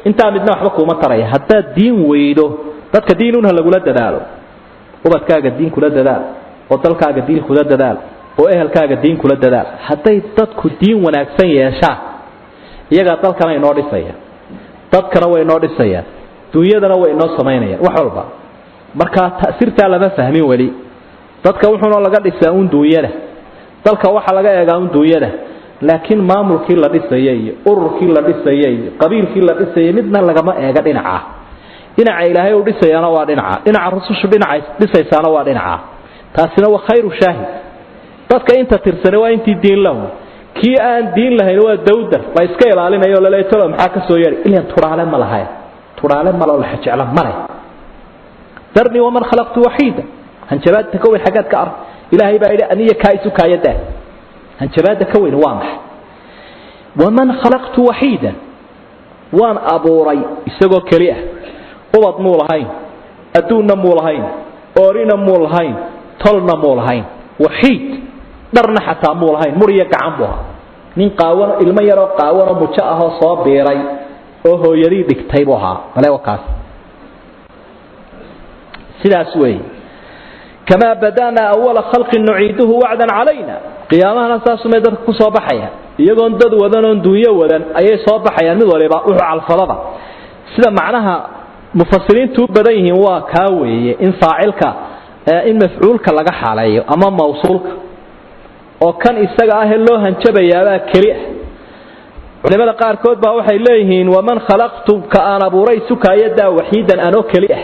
intaa midna waxba kuuma taraya haddaad diin weydo. Dadka diinunha lagula dadaalo, ubadkaaga diin kula dadaal, oo dalkaaga diin kula dadaal, oo ehelkaaga diin kula dadaal. Hadday dadku diin wanaagsan yeeshaan, iyagaa dalkana inoo dhisaya, dadkana way inoo dhisayaan, dunyadana way inoo samaynayaan, wax walba. Marka ta'sirtaa lama fahmin weli. Dadka wuxuuna laga dhisaa uun duunyada, dalka waxa laga eegaa uun duunyada, laakiin maamulkii la dhisaya iyo ururkii la dhisaya iyo qabiilkii la dhisayay midna lagama eega dhinaca. Dhinaca ilaahay uu dhisayaana waa dhinaca, dhinaca rusushu dhinaca dhisaysaana waa dhinaca. Taasina waa khayru shaahid. Dadka inta tirsane waa intii diin lahu, kii aan diin lahayn waa dawdar la iska ilaalinayo laleeyahay tolo maxaa ka soo yeedhi, ilaan tudhaale ma lahayn, tudhaale malo la jecla male. Darnii waman khalaqtu waxiida. Hanjabaadta ka weyn xaggaad ka ark? Ilaahay baa yidhi aniya kaa isu kaayadaa. Hanjabaadda ka weyn waa maxay? Waman khalaqtu waxiida, waan abuuray isagoo keli ah. Ubad muu lahayn, adduunna muu lahayn, oorina muu lahayn, tolna muu lahayn, waxiid dharna xataa muu lahayn, muriyo gacan buu ahaa. Nin qaawan, ilmo yaroo qaawanoo mujo ahoo soo biiray oo hooyadii dhigtay buu ahaa. Bale wakaas sidaas weeye. Kamaa bada'naa awala khalqin nuciiduhu wacdan calayna. Qiyaamahana saasumay dadka ku soo baxayaan, iyagoon dad wadan oon dunyo wadan ayay soo baxayaan, mid waliba wuxuu calfadaba. Sida macnaha mufasiriintu u badan yihiin waa kaa weeye, in faacilka in mafcuulka laga xaaleeyo ama mawsuulka, oo kan isaga ahee loo hanjabayaabaa keli ah. Culimada qaarkood baa waxay leeyihiin waman khalaqtu ka aan abuuray sukaayadaa waxiidan anoo keli ah.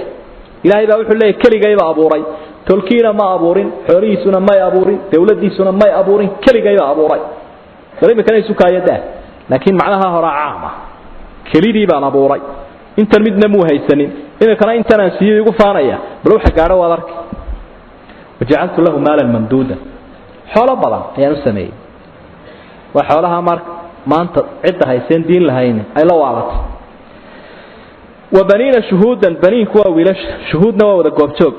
Ilaahay baa wuxuu leeyahy keligayba abuuray, tolkiina ma abuurin, xoolihiisuna may abuurin, dawladdiisuna may abuurin, keligayba abuuray. Bal iminkana isukaayadaa, laakiin macnaha horaa caam ah, kelidii baan abuuray, intan midna muu haysanin, iminkana intanaan siiyo igu faanaya, bal waxa gaadho waad arki. Wajacaltu lahu maalan mamduuda, xoolo badan ayaan u sameeyey. Waa xoolaha mar maanta cidda hayseen diin lahayn ay la waalatay. Wa baniina shuhuudan, baniinku waa wiilasha, shuhuudna waa wada goobjoog.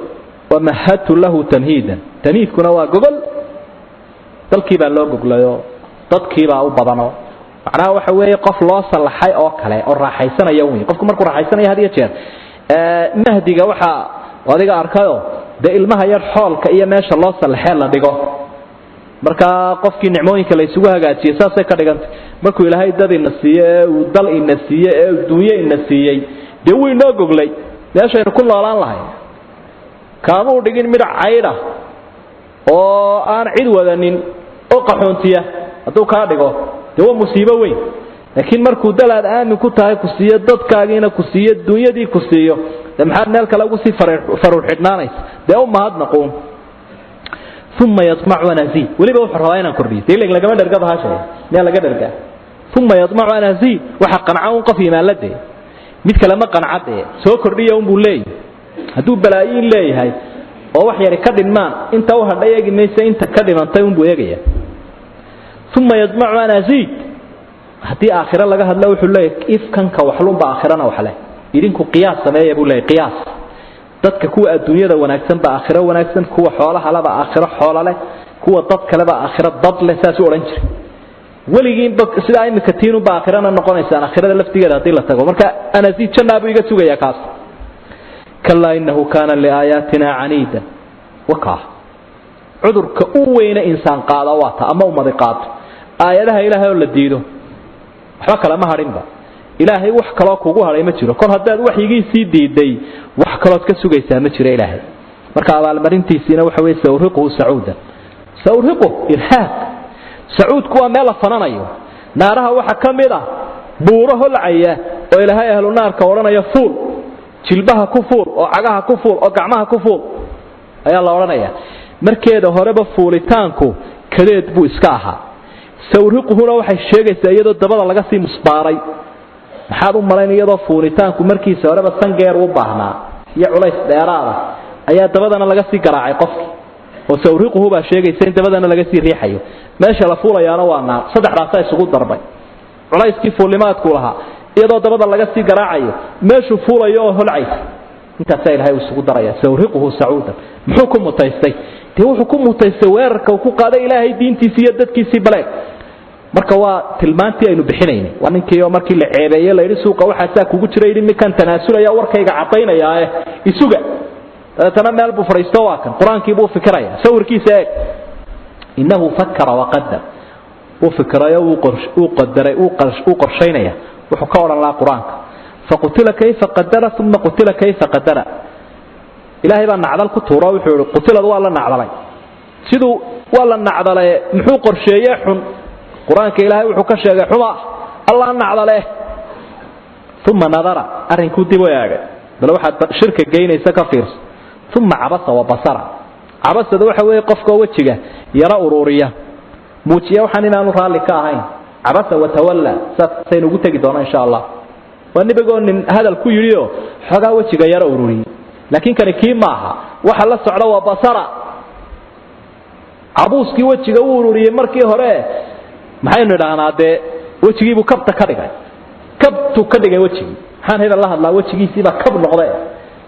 Wamahadtu lahu tamhiidan, tamhiidkuna waa gogol, dalkii baa loo goglayoo dadkiibaa u badano. Macnaha waxa weeye qof loo sallaxay oo kale oo raaxaysanaya wey. Qofku markuu raaxaysanaya had iyo jeer mahdiga waxaa adiga arkayo Dee ilmaha yar xoolka iyo meesha loo sallaxee la dhigo. Markaa qofkii nicmooyinka la isugu hagaajiyey saasay ka dhigantay. Markuu Ilaahay dad ina siiye ee uu dal ina siiye ee uu dunyo ina siiyey, dee wuu inoo goglay meeshaynu ku noolaan lahay. Kaamuu dhigin midh caydha oo aan cid wadanin oo qaxoontiya. Hadduu kaa dhigo dee waa musiibo weyn. Laakiin markuu dal aad aamin ku tahay ku siiyo, dadkaagiina ku siiyo, dunyadii ku siiyo, dee maxaad meel kale ugu sii faruur xidhnaanaysa? Dee u mahadnaquun. Uma yamacu an aziid, weliba wuxuu rabaa inaan kordhiyo. Dee ilan lagama dherga bahasha, miyaa laga dhergaa? Uma yamacu an aziid, waxa qanca un qof iimaanla dee, mid kale ma qanca dee. Soo kordhiya unbuu leeyahy. Hadduu balaayiin leeyahay oo wax yari ka dhinmaan, inta u hadhay eegi maysa, inta ka dhimantay unbuu eegaya. Uma yadmacu an aziid. Haddii aakhiro laga hadlo, wuxuu leeyahy ifkanka waxlunba aakhirana waxleh. Idinku qiyaas sameeya buu leeyahy, qiyaas. Dadka kuwa adduunyada wanaagsan ba aakhiro wanaagsan, kuwa xoolaha leba aakhiro xoola leh, kuwa dad kaleba aakhiro dad leh, saasuu odhan jiray. Weligiinba sidaa iminka tiinunba aakhirana noqonaysaan, aakhirada laftigeeda haddii la tago. Marka anasiid jannaa buu iga sugayaa kaas. Kalaa innahu kaana liaayaatina caniida. Wakaa cudurka u weyne insaan qaada waa ta ama ummadi qaato, aayadaha Ilaahay oo la diido. Waxba kale ma hadhinba, Ilaahay wax kaloo kugu hadhay ma jiro. Kol haddaad waxyigiisii diiday, wax kalood ka sugaysaa ma jiro Ilaahay. Marka abaalmarintiisiina waxa weye sawriquhu sacuuda. Sawriquh irhaaq. Sacuudku waa meel la fananayo. Naaraha waxa ka mid ah buuro holcaya oo Ilaahay ahlu naarka odhanaya fuul, jilbaha ku fuul oo cagaha ku fuul oo gacmaha ku fuul ayaa la odhanaya. Markeeda horeba fuulitaanku kadeed buu iska ahaa. Sawriquhuna waxay sheegaysaa iyadoo dabada laga sii musbaaray. Maxaad u malayn iyadoo fuulitaanku markiisa horeba sangeer u baahnaa iyo culays dheeraada, ayaa dabadana laga sii garaacay qofkii, oo sawriquhu baa sheegaysa in dabadana laga sii riixayo. Meesha la fuulayaana waa naar. Saddexdaasaa isugu darbay: culayskii fuulimaadku lahaa, iyadoo dabada laga sii garaacayo, meeshuu fuulayo oo holcaysa. Intaasaa Ilahay uu isugu daraya, sawriquhu sacuudan. Muxuu ku mutaystay? Dee wuxuu ku mutaystay weerarka uu ku qaaday Ilaahay diintiisii iyo dadkiisii. Baleeg, marka waa tilmaantii aynu bixinaynay. Waa ninkii oo markii la ceebeeye la yidhi suuqa waxaasaa kugu jira, yidhi minkaan tanaasulaya, warkayga caddaynayaae isuga. Dabeetana meel buu fadhiisto, waa kan qur-aankii buu fikiraya. Sawirkiisa eeg. Innahu fakara waqadar. Wuu fikirayo, wuu qadaray, wuu qorshaynaya wuxuu ka odhan lahaa qur-aanka. Faqutila kayfa qadara, uma qutila kayfa qadara. Ilaahay baa nacdal ku tuuro, wuxuu yihi qutiladu waa la nacdalay. Siduu waa la nacdalaye, muxuu qorsheeye xun? Qur-aanka Ilaahay wuxuu ka sheegay xuma, Allah nacdale. Uma nadara, arrinkuu dib u eegay. Bal waxaad shirka geynaysa ka fiirso. Uma cabasa wa basara. Cabasada waxa weeye qofka wejiga yara uruuriya, muujiya waxaan inaanu raalli ka ahayn. Cabasa watawalla, saasaynu ugu tegi doona insha Allah. Waa nibigoo nin hadal ku yidhioo xoogaa wejiga yara ururiyey, laakiin kani kii maaha. Waxa la socda waa basara. Cabuuskii wejiga u ururiyey markii hore, maxaynu idhaahnaa? Dee wejigiibuu kabta ka dhigay, kabtuu ka dhigay wejigii. Maxaan hebel la hadlaa? Wejigiisiibaa kab noqde.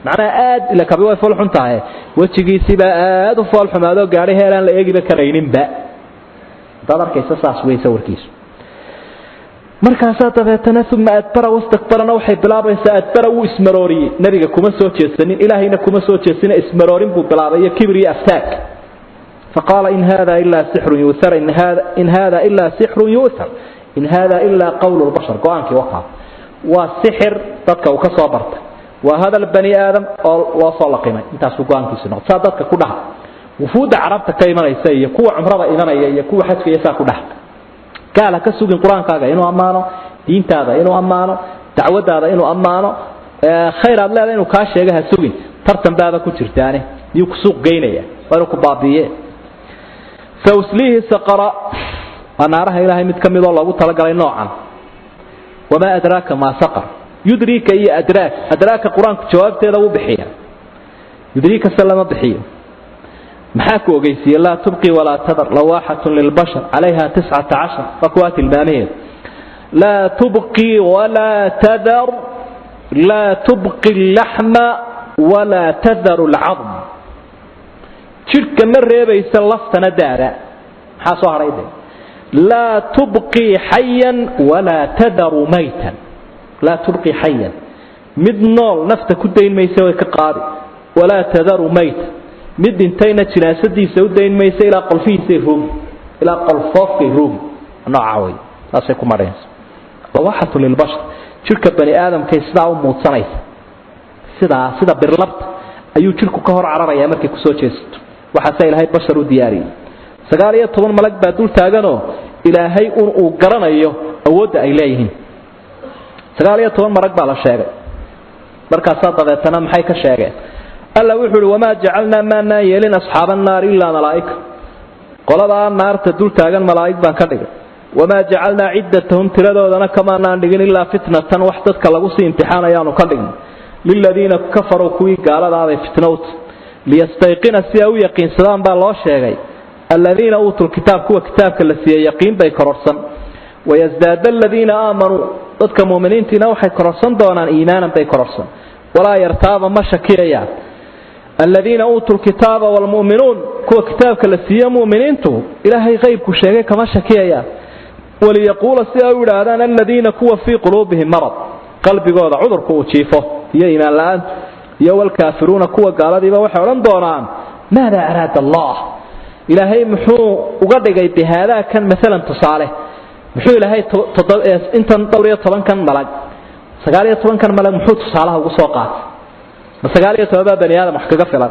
Macnaha aad ila kabi way fool xun tahay. Wejigiisiibaa aad u fool xumaadoo gaadhay heer aan la eegiba karayninba. Haddaad arkaysa, saas wey sawirkiisu. Markaasaa dabeetana uma adbara wastakbarana waxay bilaabaysaa. Adbara, wuu ismarooriyey. Nebiga kuma soo jeedsanin, Ilaahayna kuma soo jeedsanin. Ismaroorin buu bilaabay iyo kibir iyo aftaag. Faqaala in hada ilaa sixrun yu'thar, in hada ilaa sixrun yu'thar, in hada ilaa qawlu lbashar. Go-aankii wakaa, waa sixir dadka uu ka soo bartay, waa hadal bani aadam oo loo soo laqimay. Intaasuu go-aankiisu noqday. Saa dadka ku dhaha, wufuudda carabta ka imanaysa iyo kuwa cumrada imanaya iyo kuwa xajka iyo saa ku dhaha. Gaal ha ka sugin qur-aankaaga inuu ammaano, diintaada inuu ammaano, dacwadaada inuu ammaano, khayr aad leedahay inuu kaa sheega ha sugin. Tartan baaba ku jirtaane, miyuu ku suuq geynaya? Waa inuu ku baabiiye. Sausliihi saqara, waa naaraha Ilaahay mid ka midoo loogu talagalay noocan. Wamaa adraaka maa saqar? Yudriika iyo adraak. Adraaka qur-aanku jawaabteeda wuu bixiya, yudriika se lama bixiyo. Maxaa ku ogeysiiyey? Laa tubqi walaa tadar, lawaaxatun lilbashar, calayha 19. Waa kuwaa tilmaamaheedu. Laa tubqi walaa tadar, laa tubqi allaxma walaa tadaru alcadm. Jidhka ma reebaysa, laftana daara. Maxaa soo hadhay de? Laa tubqi xayan walaa tadaru maytan. Laa tubqi xayan, mid nool nafta ku dayn maysa, way ka qaadi. Walaa tadaru maytan, Mid dhintayna jinaasadiisa u dayn maysa ilaa qolfihiisay ruugi, ilaa qolfoofkay ruugi. Nooca wey, saasay ku maraysa. Lawaxatu lilbashar, jidhka bani aadamkay sidaa u muudsanaysa, sidaa sida birlabta ayuu jidhku ka hor cararayaa markay kusoo jeesato. Waxaasaa Ilaahay bashar u diyaariyey. 19 malag baa dul taaganoo Ilaahay un uu garanayo awoodda ay leeyihiin. 19 malag baa la sheegay. Markaasaa dabeetana maxay ka sheegeen? Alla wuxuu uhi: wamaa jacalnaa, maanaan yeelin, asxaaba annaari ilaa malaa'ika. Qoladaa naarta dul taagan malaa'ig baan ka dhigay. Wamaa jacalnaa ciddatahum, tiradoodana kamaanaan dhigin, ilaa fitnatan, wax dadka lagu sii imtixaanayaanu ka dhigin, liladiina kafaruu, kuwii gaaladaabay fitno uta, liyastayqina, si ay u yaqiinsadaan baa loo sheegay, aladiina uutuu lkitaab, kuwa kitaabka la siiyey yaqiin bay kororsan, wayasdaada aladiina aamanuu, dadka muuminiintiina waxay kororsan doonaan iimaanan bay kororsan, walaa yartaaba, ma shakiyayaan, aladiina uutuu lkitaaba waalmu'minuun, kuwa kitaabka la siiye mu'miniintu Ilaahay qaybku sheegay kama shakiyayaan, waliyaquula, si ay u yidhaahdaan, aladiina, kuwa fii quluubihim marad, qalbigooda cudurku uu jiifo iyo iimaan la-aantu, iyo walkaafiruuna, kuwa gaaladiiba waxay odhan doonaan: maada araada Allah, Ilaahay muxuu uga dhigay, bihaadaa kan maalan, tusaale, muxuu Ilaahay intan dhowr iyo tobankan malag, 19kan malag, muxuu tusaalaha ugu soo qaatay? Ma 19 baa bani aadam wax kaga filan?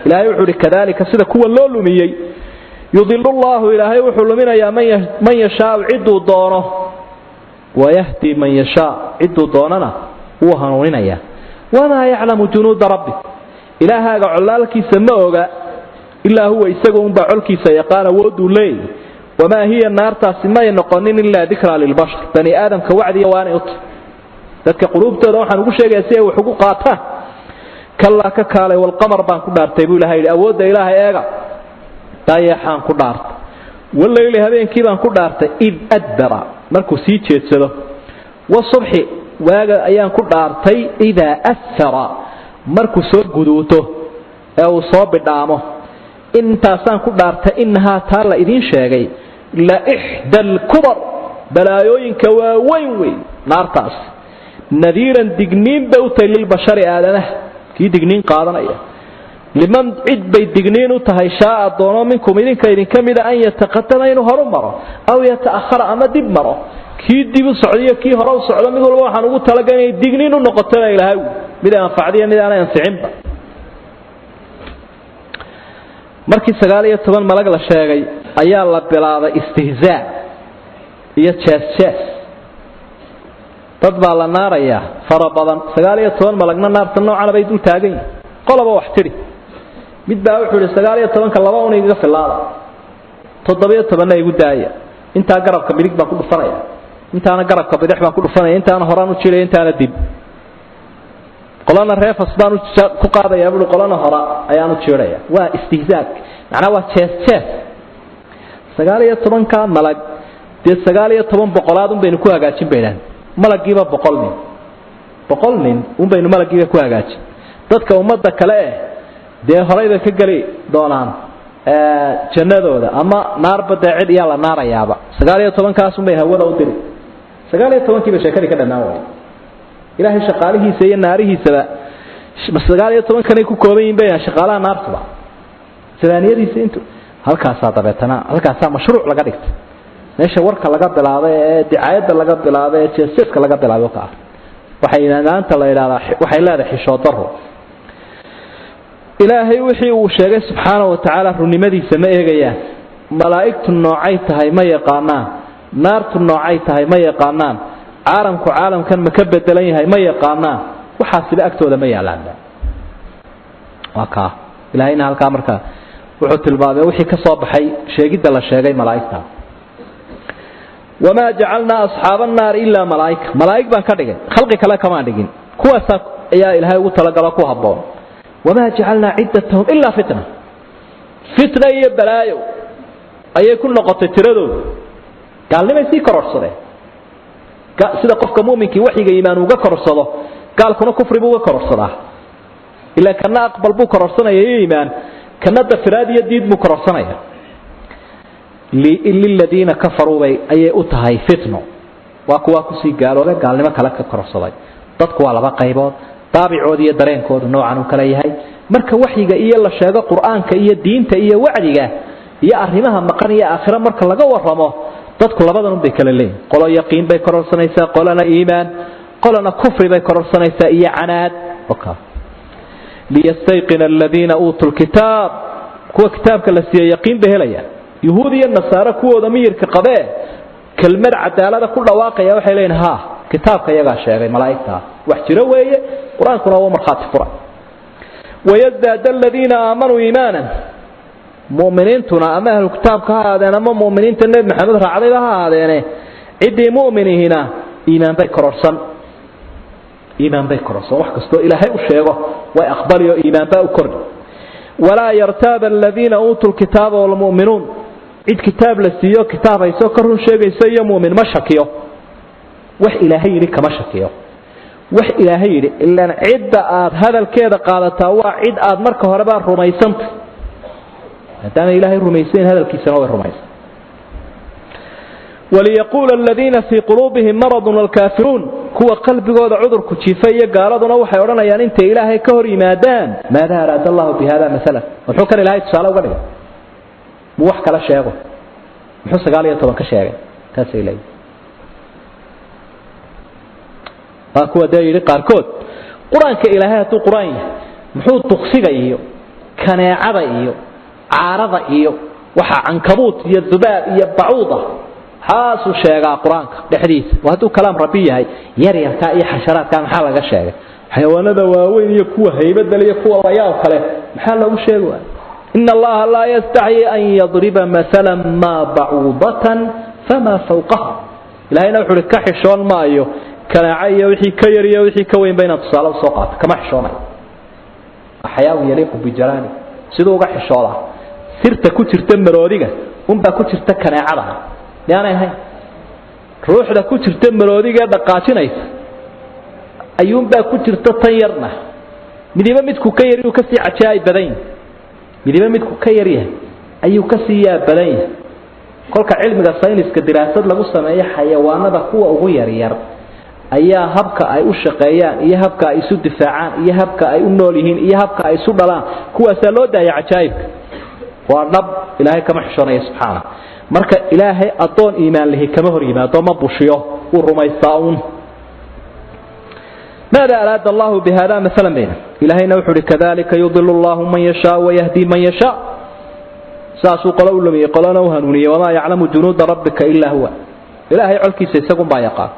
Ilaahay wuxuu ihi: kadalika, sida kuwa loo lumiyey, yudilu llahu, Ilaahay wuxuu luminayaa, man yashaau, cidduu doono, wayahdi man yashaa, cidduu doonana wuu hanuuninayaa. Wamaa yaclamu junuuda rabbik, Ilaahaaga collaalkiisa ma oga, ilaa huwa, isaga unbaa colkiisa yaqaan awooduu leeyay. Wamaa hiya, naartaasi may noqonin, ilaa dikraa lilbashar, bani aadamka wacdiya waanay u tahy. Dadka quluubtooda waxaan ugu sheegayaa si ay wax ugu qaataan. Kallaa, ka kaalay, walqamar baan ku dhaartay buu Ilahay yidhi. Awoodda Ilaahay eega. Dayaxaan ku dhaartay, wallayli, habeenkii baan ku dhaartay, id adbara, markuu sii jeedsado, wasubxi, waaga ayaan ku dhaartay, idaa asfara, markuu soo guduuto ee uu soo bidhaamo. Intaasaan ku dhaartay. Innahaa, taa la idiin sheegay, la ixda alkubar, balaayooyinka waaweyn wey naartaas. Nadiiran, digniin bay u tahay, lilbashari, aadamaha kii digniin qaadanaya, liman, cid bay digniin u tahay, shaaa, doono, minkum, idinka idinka mida, an yataqadama, inuu horu maro, aw yata'ahara, ama dib maro. Kii dib u socdiyo kii hore u socdo, mid walba waxaan ugu talagalay inay digniin u noqotona. Ilaahay mid anfacdiyo mid aanay anficinba. Markii 19 malag la sheegay ayaa la bilaabay istihzaa iyo jees jees. Dad baa la naarayaa fara badan, 19 malagna naarta noocana bay dul taagan yihin. Qolaba wax tidhi. Mid baa wuxuu ihi: 19ka laba un igaga filaada, 17na igu daaya. Intaa garabka midig baan ku dhufanaya, intaana garabka bidix baan ku dhufanaya, intaana horaan u jiraya, intaana dib. Qolana reefas baan ku qaadayaa buui, qolana hora ayaan u jiiraya. Waa istihzaag, macnaa waa jees jees. 19ka malag dee 19 boqolaad un baynu ku hagaajin bay idhahdeen. Malaggiiba 100 nin, 100 nin un baynu malaggiiba ku hagaajin. Dadka ummadda kale eh dee horay bay ka geli doonaan jannadooda ama naarba, dee cid iyaa la naarayaaba. 19kaas un bay hawada u diri. 19kiiba sheekadii ka dhammaan waaya. Ilaahay shaqaalihiisa iyo naarihiisaba 19kanay ku kooban yihin bay shaqaalaha naartuba sabaaniyadiisa intu halkaasaa. Dabeetana halkaasaa mashruuc laga dhigtay, meesha warka laga bilaabay ee dicaayadda laga bilaabay ee jeesjeeska laga bilaabay ka ah. Waxay maanta la yidhahdaa waxay leedahay xishood daro. Ilaahay wixii uu sheegay subxaana wa tacaala runnimadiisa ma eegayaan. Malaa'igtu noocay tahay ma yaqaanaan, naartu noocay tahay ma yaqaanaan, caalamku caalamkan ma ka bedelan yahay ma yaqaanaan. Waxaasiba agtooda ma yaalaanba. Waa kaa Ilaahayna halkaa markaa wuxuu tilmaamay wixii ka soo baxay sheegidda la sheegay malaa'igta. Wamaa jacalnaa asxaaba annaari ilaa malaa'ika, malaa'ig baan ka dhigay, khalqi kale kamaan dhigin. Kuwaasaa ayaa Ilaahay ugu talagalo ku habboon. Wamaa jacalnaa ciddatahum ilaa fitna, fitna iyo balaayo ayay ku noqotay tiradoodu. Gaalnimay sii kororhsadeen. Sida qofka muminkii waxyiga iimaan uga kororsado, gaalkuna kufri buu uga kororsadaa. Ilaa kana aqbal buu kororsanaya iyo iimaan, kana dafiraad iyo diid buu kororsanaya. Liladiina kafaruu bay ayay u tahay fitno. Waa kuwaa kusii gaaloobay, gaalnimo kale ka kororsaday. Dadku waa laba qaybood, daabicooda iyo dareenkoodu noocan u kale yahay. Marka waxyiga iyo la sheego qur-aanka iyo diinta iyo wacdiga iyo arrimaha maqan iyo aakhiro marka laga warramo, dadku labadan unbay kala leeyihin. Qolo yaqiin bay kororsanaysaa, qolona iimaan, qolona kufri bay kororsanaysaa iyo canaad. Liyastayqina aladiina uutuu lkitaab, kuwa kitaabka la siiyey yaqiin bay helayaan. Yuhuud iyo nasaare kuwooda miyirka qabee kelmad cadaalada ku dhawaaqaya waxay leeyihin ha, kitaabka iyagaa sheegay malaa'igtaa wax jiro weeye, qur-aankuna waa markhaati fura. Wayasdaada aladiina aamanuu iimaanan, mu'miniintuna ama ahlu kitaabka ha ahaadeen ama mu'miniinta nebi Maxamed raacdayba ha ahaadeene, ciddii mu'minihina iimaan bay kororsan, iimaan bay kororsan. Wax kastoo ilaahay u sheego way aqbali oo iimaan baa u kordhi. Walaa yartaaba aladiina uutuu lkitaaba walmu'minuun, cid kitaab la siiyo kitaab hayso ka run sheegayso iyo mu'min ma shakiyo, wax ilaahay yidhi kama shakiyo. Wax ilaahay yidhi ilaan cidda aad hadalkeeda qaadataa waa cid aad marka horeba rumaysantay, maadaama ilaahay rumaysayn hadalkiisana way rumaysan. Waliyaquula aladiina fii quluubihim maradun walkaafiruun, kuwa qalbigooda cudurku jiifa iyo gaaladuna waxay odhanayaan intay ilaahay ka hor yimaadaan, maada araada allahu bi hada maala, muxuu kan ilaahay tusaale uga dhigay? Muu wax kala sheego? Muxuu 19 ka sheegay? Taasay leeyihin. Waa kuwa dee yidhi qaarkood, qur-aanka ilaahay hadduu qur-aan yahay muxuu duksiga iyo kaneecada iyo caarada iyo waxa cankabuut iyo dubaab iyo bacuuda xaasuu sheegaa qur-aanka dhexdiisa? Waa hadduu kalaam rabbi yahay, yaryarkaa iyo xasharaadkaa maxaa laga sheegay? Xayawaanada waaweyn iyo kuwa haybadale iyo kuwa layaab kale maxaa loogu sheegi waaya? Ina allaha laa yastaxyi an yadriba maala maa bacuudatan famaa fawqaha. Ilahayna wuxu uhi ka xishoon maayo kanaaco iyo wixii ka yar iyo wixii ka weynba inaan tusaale usoo qaato, kama xishoonayo. Xayaawun yaliiqu bijalaali, siduu uga xishoodaa sirta ku jirta maroodiga unbaa ku jirta kaneecada, miyaanay ahayn? Ruuxda ku jirta maroodiga ee dhaqaajinaysa ayuunbaa ku jirta tan yarna. Midiba midku ka yar yuu kasii cajaa'ib badan yahay, midiba midku ka yar yahay ayuu kasii yaab badan yahay. Kolka cilmiga sayniska diraasad lagu sameeyo xayawaanada kuwa ugu yaryar ayaa habka ay u shaqeeyaan iyo habka ay isu difaacaan iyo habka ay u nool yihiin iyo habka ay isu dhalaan, kuwaasaa loo daaya cajaa'ibka. Waa dhab, ilaahay kama xishoonaya subxaana. Marka ilaahay addoon iimaan lihi kama hor yimaado, ma bushiyo, wuu rumaystaa uun. Maada araada allahu bihada maalan bayna. Ilaahayna wuxuu uhi kadalika yudilu allahu man yashaa wayahdi man yashaa, saasuu qolo u lumiyey qolona u hanuuniyey. Wamaa yaclamu junuuda rabbika ilaa huwa, ilaahay colkiisa isagunbaa yaqaan.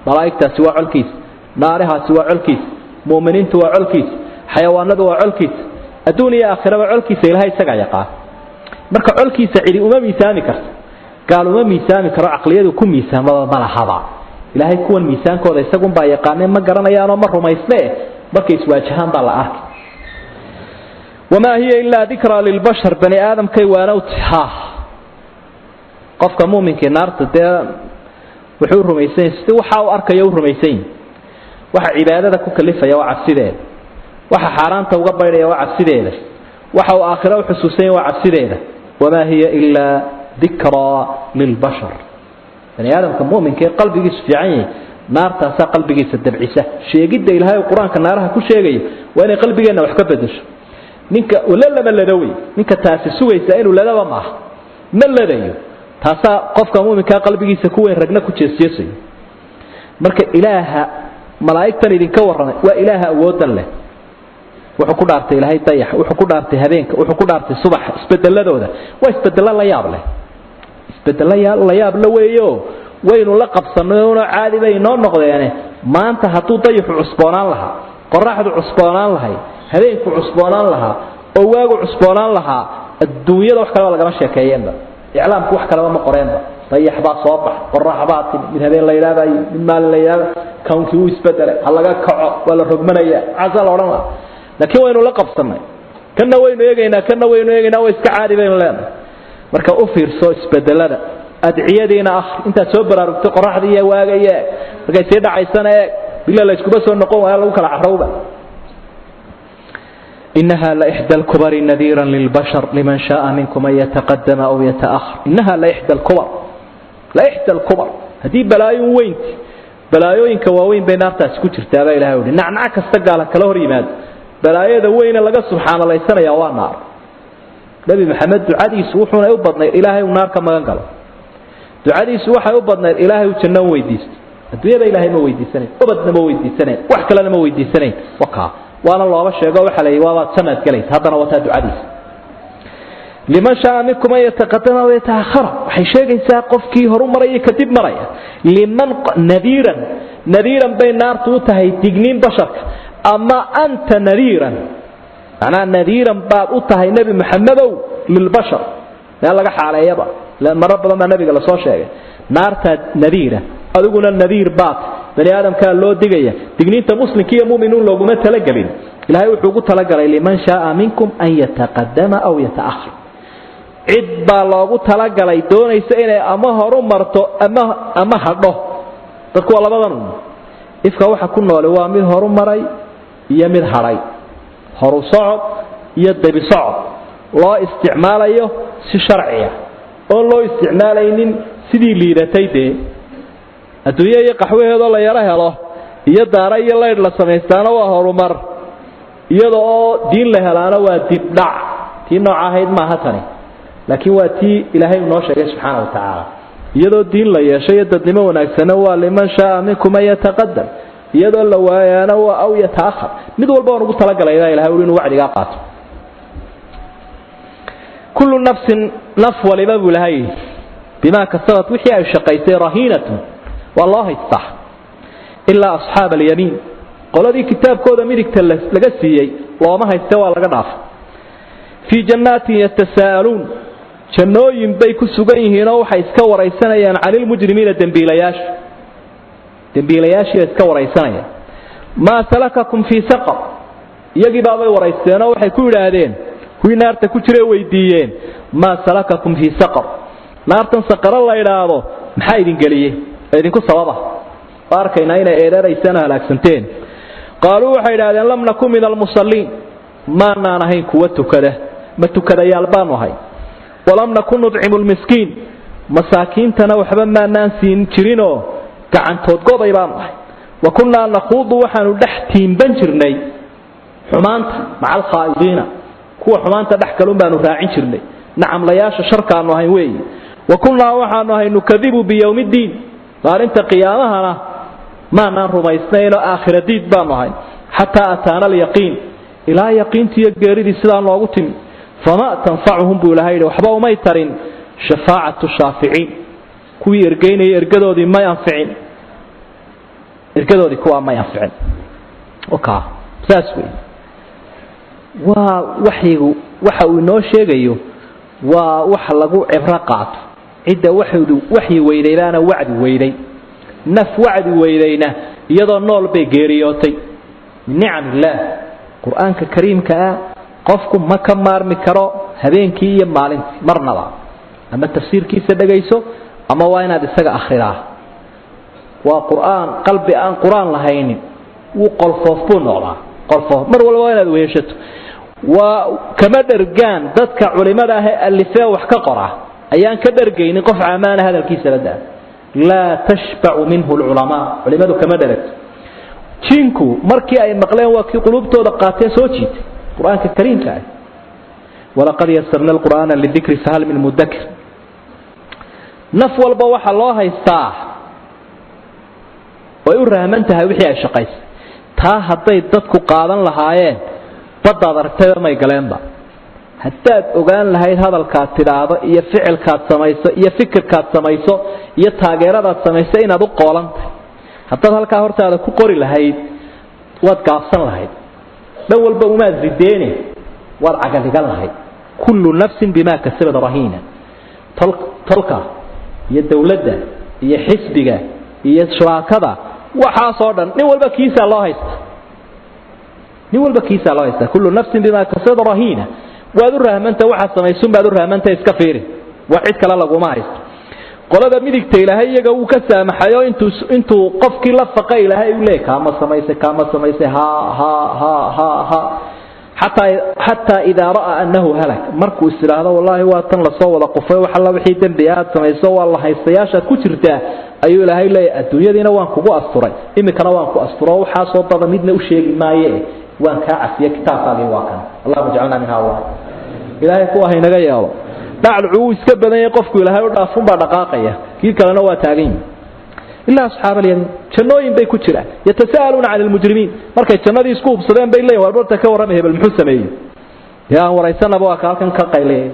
Malaa'igtaasi waa colkiisa, naarihaasi waa colkiisa, mu'miniintu waa colkiisa, xayawaanadu waa colkiisa, adduun iyo aakhiraba colkiisa ilaahay isagaa yaqaan. Marka colkiisa cidi uma miisaami karto, gaal uma miisaami karo, caqliyadu ku miisaamaba ma lahaba. Ilaahay kuwan miisaankooda isagunbaa yaqaanee ma garanayaanoo ma rumaysnee, markay iswaajahaan baa la arkay. Wamaa hiya ilaa dikraa lilbashar, bani aadamkay waanowti. Ha, qofka muuminkii naarta dee wuxuu rumaysan yahay si waxa uu arkayo u rumaysan yahay. Waxa cibaadada ku kalifaya waa cabsideeda, waxa xaaraanta uga baydhaya waa cabsideeda, waxa uu aakhiro u xusuusan yahay waa cabsideeda. Wamaa hiya ilaa dikraa lilbashar, bani aadamka mu'minka ee qalbigiisu fiican yahay naartaasaa qalbigiisa dabcisa. Sheegidda ilaahay uu qur-aanka naaraha ku sheegayo waa inay qalbigeenna wax ka bedesho. Ninka wala lama ladawey, ninka taasi sugaysa inuu ladaba maaha, ma ladayo. Taasaa qofka mu'minkaa qalbigiisa ku weyn, ragna ku jeesjeesayo. Marka ilaaha malaa'igtan idinka warramay waa ilaaha awoodan leh. Wuxuu ku dhaartay ilaahay dayax, wuxuu ku dhaartay habeenka, wuxuu ku dhaartay subaxa. Isbedeladooda waa isbedelo la yaab leh, isbedelo la yaab la weeyo, waynu la qabsanay una caadi bay inoo noqdeene. Maanta hadduu dayaxu cusboonaan lahaa, qoraxdu cusboonaan lahay, habeenku cusboonaan lahaa oo waagu cusboonaan lahaa, adduunyada wax kaleba lagama sheekeeyeenba, iclaamku wax kaleba ma qoreenba. Dayax baa soo bax, qorax baa timi, mid habeen la yidhaahdayo, mid maalin la yidhahda, kawnkii wuu isbedelay, ha laga kaco, waa la rogmanaya, caasaa la odhan lahaa. Laakiin waynu la qabsanay, kana waynu eegaynaa, kana waynu eegaynaa, waa iska caadi baynu leenahay. Marka u fiirso isbedelada, adciyadiina akhri intaad soo baraarugto, qoraxda iyo waaga iyo eeg, markay sii dhacaysana eeg, bila la iskuba soo noqon waaya lagu kala carrowba. إنها لإحدى الكبر نذيرا للبشر لمن شاء منكم أن يتقدم أو يتأخر. إنها لإحدى الكبر، لإحدى الكبر، هذه بلايون وينت، بلايون كواوين بين نارتاس ku jirtaa baa Ilaahay yiri. Nacnac kasta gaala kala hor yimaad Balaayada weyne laga subxaanalaysanaya waa naar. Nebi Maxamed ducadiisu wuxuuna u badnayd ilaahay uu naar ka magan galo. Ducadiisu waxay u badnayd ilaahay uu janno weydiisto. Adduunyada ilaahay ma weydiisanayn, ubadna ma weydiisanayn, wax kalena ma weydiisanayn. Wakaa waana looba sheego, waxa la yidhi waabaad jannaad galaysa, haddana wataa ducadiisa. Liman shaa minkum an yataqadama aw yataakhara, waxay sheegaysaa qofkii horu maraya kadib maraya. Liman nadiiran, nadiiran bay naartu u tahay digniin basharka. Ama anta nadiiran, macnaha nadiiran baad u tahay Nebi Maxamedow lilbashar, meel laga xaaleeyaba marar badan baa nabiga lasoo sheegay naartaa nadiira, adiguna nadiir baad, bani aadamkaa loo digaya. Digniinta muslimka iyo muminuun looguma talagelin, ilaahay wuxuu ugu talagalay liman shaaa minkum an yataqadama aw yata'ahar. Cid baa loogu talagalay doonaysa inay ama horu marto ama hadho. Dadku waa labadan un ifka waxa ku noole, waa mid horu maray iyo mid hadhay, horu socod iyo debi socod loo isticmaalayo si sharciya oon loo isticmaalaynin sidii liidatay. Dee adduunyo iyo qaxwaheedoo la yaro helo iyo daara iyo laydh la samaystaana waa horumar, iyada oo diin la helaana waa dibdhac. Tii nooca ahayd maaha tani, laakiin waa tii ilaahay uu noo sheegay subxaana wa tacaala. Iyadoo diin la yeeshay iyo dadnimo wanaagsana waa liman shaaa minkum an yataqadam, iyadoo la waayaana waa aw yata'ahar. Mid walba waan ugu talagalay ilahay uri inuu wacdigaa qaato. Kullu nafsin, naf waliba buu lahay, bimaa kasabat, wixii ay shaqaysay, rahiinatun, waa loo haystaa, ilaa asxaab alyamiin, qoladii kitaabkooda midigta laga siiyey looma hayste, waa laga dhaafay. Fii jannaatin yatasaa'aluun, jannooyin bay ku sugan yihiinoo waxay iska waraysanayaan canilmujrimiina, dembiilayaasha, dembiilayaashii bay iska waraysanayaan. Maa salakakum fii saqar, iyagii baabay waraysteenoo waxay ku yidhaahdeen kuwii naarta ku jiray weydiiyeen, maa salakakum fii saqar, naartan saqaro la idhaahdo maxaa idin geliyey ee idinku sababa? Waa arkaynaa inay eedheeraysaan oo halaagsanteen. Qaaluu, waxay idhahdeen, lam naku min almusalliin, maanaan ahayn kuwa tukada, ma tukadayaal baanu ahay. Walam naku nudcimu lmiskiin, masaakiintana waxba maanaan siin jirinoo gacantood goday baanu ahay. Wa kunnaa nakhuudu, waxaanu dhex tiimban jirnay xumaanta, maca alkhaa'idiina, kuwa xumaanta dhex galun baanu raacin jirnay, nacamlayaasha sharkaanu ahayn weeye. Wa kunnaa, waxaanu ahay, nukadibu biyowmi ddiin, maalinta qiyaamahana maanaan rumaysnaynoo aakhira diid baanu ahay. Xataa ataana alyaqiin, ilaa yaqiintii iyo geeridii sidaa noogu timi. Fama tanfacuhum, buu ilahay yidhi, waxba umay tarin shafaacatu shaaficiin, kuwii ergeynayay ergadoodii may anficin, ergadoodii kuwaa may anficin. Oka saas wey, waa waxyigu waxa uu inoo sheegayo, waa wax lagu cibro qaato. Cidda waxdu waxyi weyday baana wacdi weyday, naf wacdi weydayna iyadoo nool bay geeriyootay. Min nicam illaah, qur-aanka kariimka ah qofku ma ka maarmi karo habeenkii iyo maalintii marnaba. Ama tafsiirkiisa dhegayso ama waa inaad isaga akhridaa. Waa qur-aan, qalbi aan qur-aan lahaynin wuu qolfoof buu noqdaa, qolfoof. Mar walba waa inaad weheshato. Waa kama dhergaan dadka culimada ah ee alifee wax ka qora, ayaan ka dhergaynin qof caamaana hadalkiisa la daa. Laa tashbacu minhu lculamaa, culimadu kama dheragto. Jinku markii ay maqleen waa kii quluubtooda qaatee soo jiitay qur-aanka kariimka ah. Walaqad yasarna alqur'aana lidikri fahal min mudakir. Naf walba waxa loo haystaa way u rahman tahay wixii ay shaqaysay. Taa hadday dadku qaadan lahaayeen, baddaad aragtayba may galeenba. Haddaad ogaan lahayd hadalkaad tidhaahdo iyo ficilkaad samayso iyo fikirkaad samayso iyo taageeradaad samayso inaad u qoolantahay, haddaad halkaa hortaada ku qori lahayd, waad gaabsan lahayd, dhan walba umaad rideene, waad cagadhigan lahayd. Kullu nafsin bimaa kasabad rahiina. Tolka iyo dowladda iyo xisbiga iyo shuraakada waxaasoo dhan, nin walba kiisaa loo haysta, nin walba kiisaa loo haysta. Kullu nafsin bimaa kasabad rahiina. Waad u rahmanta, waxaad samaysun baad u rahmanta, iska fiiri, wax cid kale laguma haysto. Qolada midigta ilaahay iyaga wuu ka saamaxayo, intuu qofkii la faqa ilaahay u leey kaama samaysay, kaama samaysay, ha ha ha ha ha, xataa idaa ra'aa annahu halak, markuu is idhaahdo wallaahi waa tan lasoo wada qufay, wax alla wixii dembi aad samayso waa la haystayaashaad ku jirtaa, ayuu ilaahay leeyahy adduunyadiina waan kugu asturay, iminkana waan ku asturo, waxaasoo dada midna u sheegi maaye. Waan kaa cafiye, kitaabkaagii waa kan. Allahuma jacalna min haulaa. Ilaahay kuwa haynaga yeelo. Dhacdhacu wuu iska badan yahay, qofku ilaahay u dhaafunbaa dhaqaaqaya, kii kalena waa taagan yihi. Ilaa asxaab alyamiin, jannooyin bay ku jiraan. Yatasa'aluuna cani almujrimiin, markay jannadii isku hubsadeen bay leeyihin, war barta ka warramay, hebel muxuu sameeyey? Dee aan waraysanaba, waa ka halkan ka qayliyay,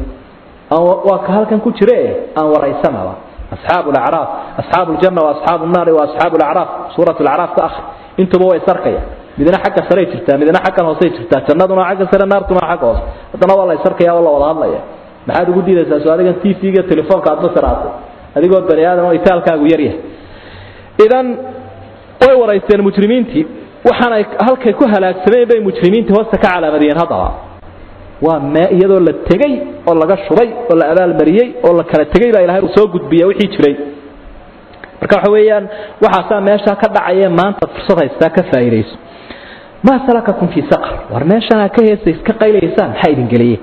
waa ka halkan ku jire, aan waraysanaba. Asxaabu alacraaf, asxaabu aljanna wa asxaabu nnaari wa asxaabu alacraaf, suuratu alacraaf ka akhri. Intuba way isarkaya, midna xagga sare jirtaa, midna xaggan hoose jirtaa, jannaduna xagga sare, naartuna xagga hoose. Haddana waa la isarkaya oo la wada hadlaya. Maxaad ugu diidaysaa soo adigan TV-ga, telefoonka aad masaraatay, adigoo bani aadam oo itaalkaagu yaryahay? Idan way waraysteen mujrimiintii, waxaanay halkay ku halaagsameen bay mujrimiintii hoosta ka calaamadiyeen. Haddaba waa mee iyadoo la tegey oo laga shubay oo la abaalmariyey oo la kala tegey baa Ilahay uu soo gudbiya wixii jiray. Marka waxa weeyaan, waxaasaa meesha ka dhacaya. Maanta fursad haystaa, ka faa'iidayso. Maa salakakum fii saqar? War meeshanaa ka heesays, ka qaylaysaan, maxaa idin geliyey?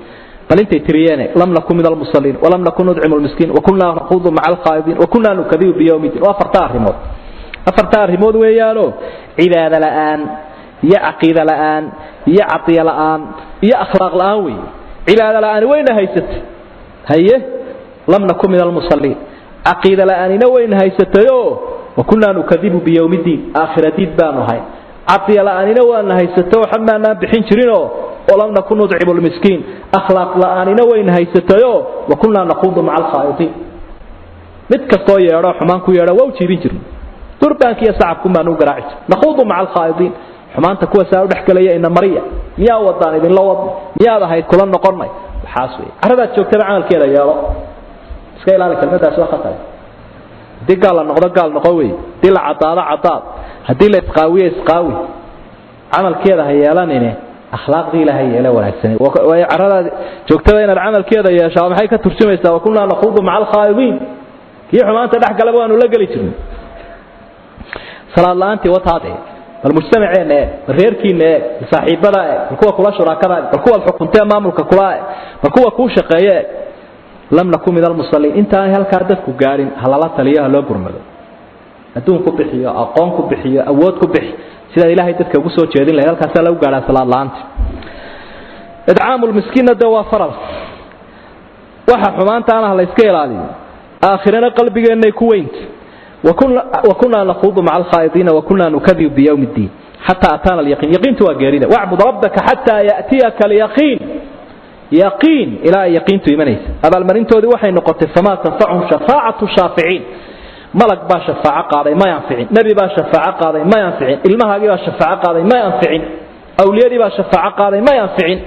Bal intay tiriyeen: lam nakun min almusalliin, walam nakun nudcimu almiskiin, wakunaa naquudu maca alkhaa'idiin, wakunaa nukadibu biyowmi ddin. Waa afarta arrimood, afarta arrimood weeyaanoo cibaado la'aan iyo caqiida la'aan iyo cadiyo la'aan iyo akhlaaq la'aan weeye. Cibaado la'aani wayna haysatay, haye, lam nakun min almusalliin. Caqiida la'aanina wayna haysatayoo wakunaa nukadibu biyowmi ddiin, aakhira diid baanu ahay. Cadiyo la'aanina waana haysatay, waxa maanaan bixin jirinoo walam nakun nudcimu lmiskiin. Akhlaaq la'aanina wayna haysatayoo wakunaa naquudu maca alkhaa'idiin. Mid kastoo yeedho, xumaan ku yeedho, waa u jiibin jirnay, durbaanka iyo sacabkun baanu u garaaci jirnay. Naquudu maca alkhaa'idiin, xumaanta kuwa saa u dhex gelaya, ina mariya, miyaa wadaan idinla wadnay, miyaad ahayd kula noqonnay. Waxaas weeye, carradaad joogtaba camalkeeda yeelo. Iska ilaali kelmadaas, waa khatar. Haddii gaal la noqdo, gaal noqo wey. Haddii la caddaado, caddaad. Haddii la isqaawiyo, isqaawi. Camalkeeda ha yeelanine, akhlaaqdii Ilaahay yeele wanaagsani. Waayo carradaad joogtada inaad camalkeeda yeeshaa maxay ka turjumaysaa? Wakunaa naquudu maca alkhaa'idiin, kii xumaanta dhex galaba waanu la geli jirnay. Salaad la'aantii wataade. Bal mujtamaceenna eeg, bal reerkiinna eeg, bal saaxiibada eeg, bal kuwa kula shuraakada eeg, bal kuwaad xukuntee maamulka kula eeg, bal kuwa kuu shaqeeye eeg. Lam nakun min almusalliin. Intaanay halkaa dadku gaadhin, ha lala taliyo, ha loo gurmado, adduun ku bixiyo, aqoon ku bixiyo, awood ku bixi, sidaad Ilaahay dadka ugu soo jeedin lahayd. Halkaasaa lagu gaadhaa salaad la'aanta. Idcaamu lmiskiinna dee waa faral. Waxa xumaantaana ha la iska ilaaliyo. Aakhirana qalbigeennay ku weynta. Wakunaa naquudu maca alkhaa'idiina, wakunaa nukadibu biyowmi ddiin xataa ataana alyaqiin. Yaqiintu waa geerida. Wacbud rabbaka xataa ya'tiyaka alyaqiin, yaqiin ilaa ay yaqiintu imanaysa. Abaalmarintoodii waxay noqotay famaa tanfacuhum shafaacatu shaaficiin. Malag baa shafaaco qaaday, may anficin. Nebi baa shafaaco qaaday, may anficin. Ilmahaagii baa shafaaco qaaday, may anficin. Awliyadii baa shafaaco qaaday, may anficin.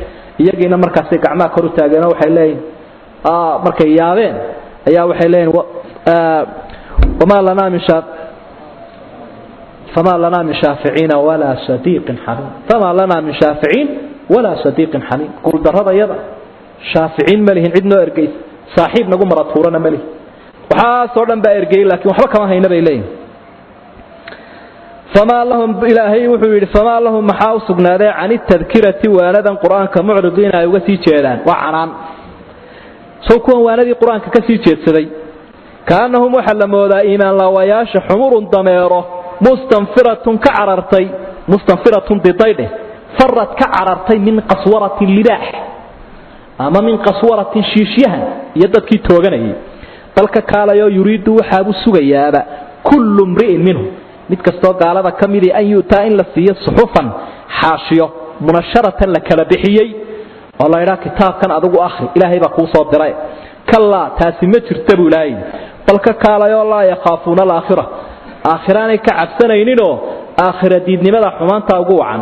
Iyagiina markaasay gacmaha kor u taageenoo waxay leeyihin, markay yaabeen ayaa waxay leeyihin, wamaa lanaa min famaa lanaa min shaaficiina walaa sadiiqin xamiim, famaa lanaa min shaaficiin walaa sadiiqin xamiim. Guuldarrada yada, shaaficiin ma lihin, cid noo ergeysa, saaxiib nagu maratuurana ma lihin. Waxaasoo dhan baa ergeyey, laakiin waxba kama hayna bay leeyihin. Famaa lahum, Ilaahay wuxuu yidhi, famaa lahum, maxaa u sugnaaday, can itadkirati, waanadan qur-aanka, mucridiina, ay uga sii jeedaan? Waa canaan. Sow kuwan waanadii qur-aanka ka sii jeedsaday. Kaannahum, waxaa la moodaa iimaan laawayaasha, xumurun, dameero, mustanfiratun, ka carartay, mustanfiratun, didaydheh, farad, ka carartay, min qaswaratin, libaax, ama min qaswaratin, shiishyahan iyo dadkii tooganayay. Balka kaalayoo yuriidu, waxaabuu sugayaaba, kullu mri'in minhum, mid kastoo gaalada ka midii, an yu'taa, in la siiyo, suxufan, xaashiyo, munasharatan, la kala bixiyey, oo la idhaa kitaabkan adigu akhri, Ilaahay baa kuu soo diray. Kallaa, taasi ma jirta buu Ilaahay. Bal ka kaalayoo laa yakhaafuuna alaakhira, aakhiraanay ka cabsanayninoo aakhira diidnimada xumaanta ugu wacan.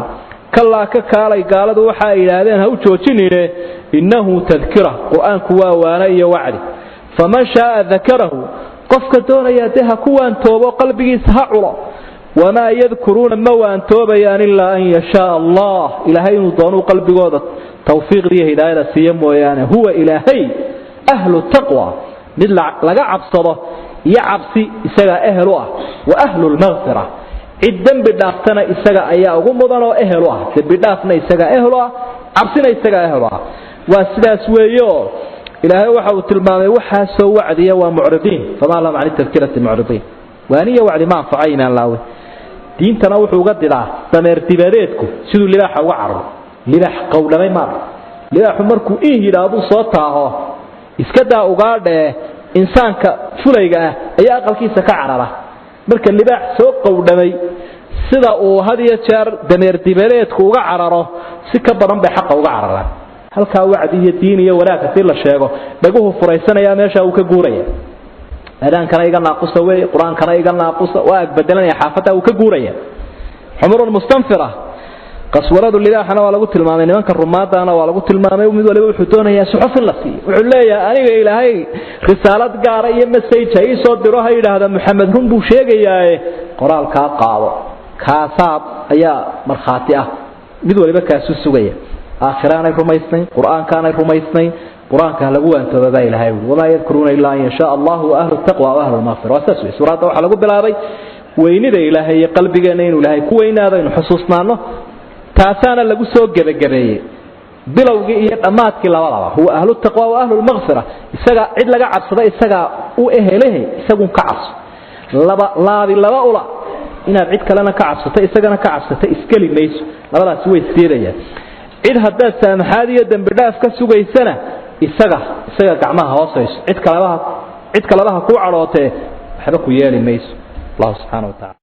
Kallaa, ka kaalay, gaaladu waxa ay yidhaahdeen ha u joojinine. Innahu tadkira, qur-aanku waa waano iyo wacdi. Faman shaaa dakarahu, qofka doonaya dee ha ku waantoobo, qalbigiisa ha culo. Wamaa yadkuruuna, ma waantoobayaan, ilaa an yashaaa allah, Ilaahay inuu doonuu qalbigooda tawfiiqdiiyo hidaayada siiyo mooyaane. Huwa Ilaahay ahlu taqwa, mid laga cabsado iyo cabsi isagaa ehel u ah, wa ahlu lmakfira, cid dembi dhaaftana isaga ayaa ugu mudan oo ehel u ah. Dembi dhaafna isagaa ehel u ah, cabsina isagaa ehel u ah. Waa sidaas weeyo. Ilaahay waxa uu tilmaamay waxaasoo wacdiya waa mucridiin. Famaa lahum can tadkirati mucridiin. Waaniya wacdi ma anfaco iimaan laawe. Diintana wuxuu uga didaa dameer dibadeedku siduu libaaxa uga cararo. Libaax qowdhamay maar, libaaxu markuu in yidhaahduu soo taaho, iska daa ugaadhee, insaanka fulayga ah ayaa aqalkiisa ka carara. Marka libaax soo qowdhamay sida uu had iyo jeer dameer dibadeedku uga cararo, si ka badan bay xaqa uga cararaan. Halkaa wacdi iyo diin iyo wanaag haddii la sheego, dhaguhu furaysanaya, meesha uu ka guuraya. Aadaankana iga naaqusa wey, qur-aankana iga naaqusa, waa agbedelanaya, xaafadda uu ka guuraya. Xumurun mustanfira, qaswaradu libaaxana waa lagu tilmaamay, nimanka rumaadana waa lagu tilmaamay. Mid waliba wuxuu doonayaa suxuf in la siiyo. Wuxuu leeyahay aniga Ilaahay risaalad gaara iyo message ha ii soo diro, ha yidhaahda Maxamed run buu sheegayaaye, qoraalkaa qaado, kaasaab ayaa markhaati ah. Mid waliba kaasuu sugaya. Aakhiraanay rumaysnayn, qur-aankaanay rumaysnayn. Qur-aanka ha lagu waantooba baa Ilahay ui, wamaa yadkuruuna ilaa an yashaa allahu wa ahlu taqwa wa ahlu lmaqfira. Waa saas wey. Suuradda waxaa lagu bilaabay weynida Ilaahay iyo qalbigeenna inuu Ilaahay ku weynaado, aynu xusuusnaano. Taasaana lagu soo gebagabeeyey bilowgii iyo dhammaadkii labadaba. Huwa ahlu taqwa wa ahlu lmaqfira. Isaga cid laga cabsada isagaa u ehelehe, isagun ka cabso. Laba laabi laba ula inaad cid kalena ka cabsato, isagana ka cabsato, iskeli mayso. Labadaasi way isdiidayaan. Cid haddaad saamaxaad iyo dembi dhaaf ka sugaysana, isaga gacmaha hoosayso. Cid kaleba, cid kaleba ha kuu cadhootee, waxba ku yeeli mayso. Allahu subxaana wa tacala.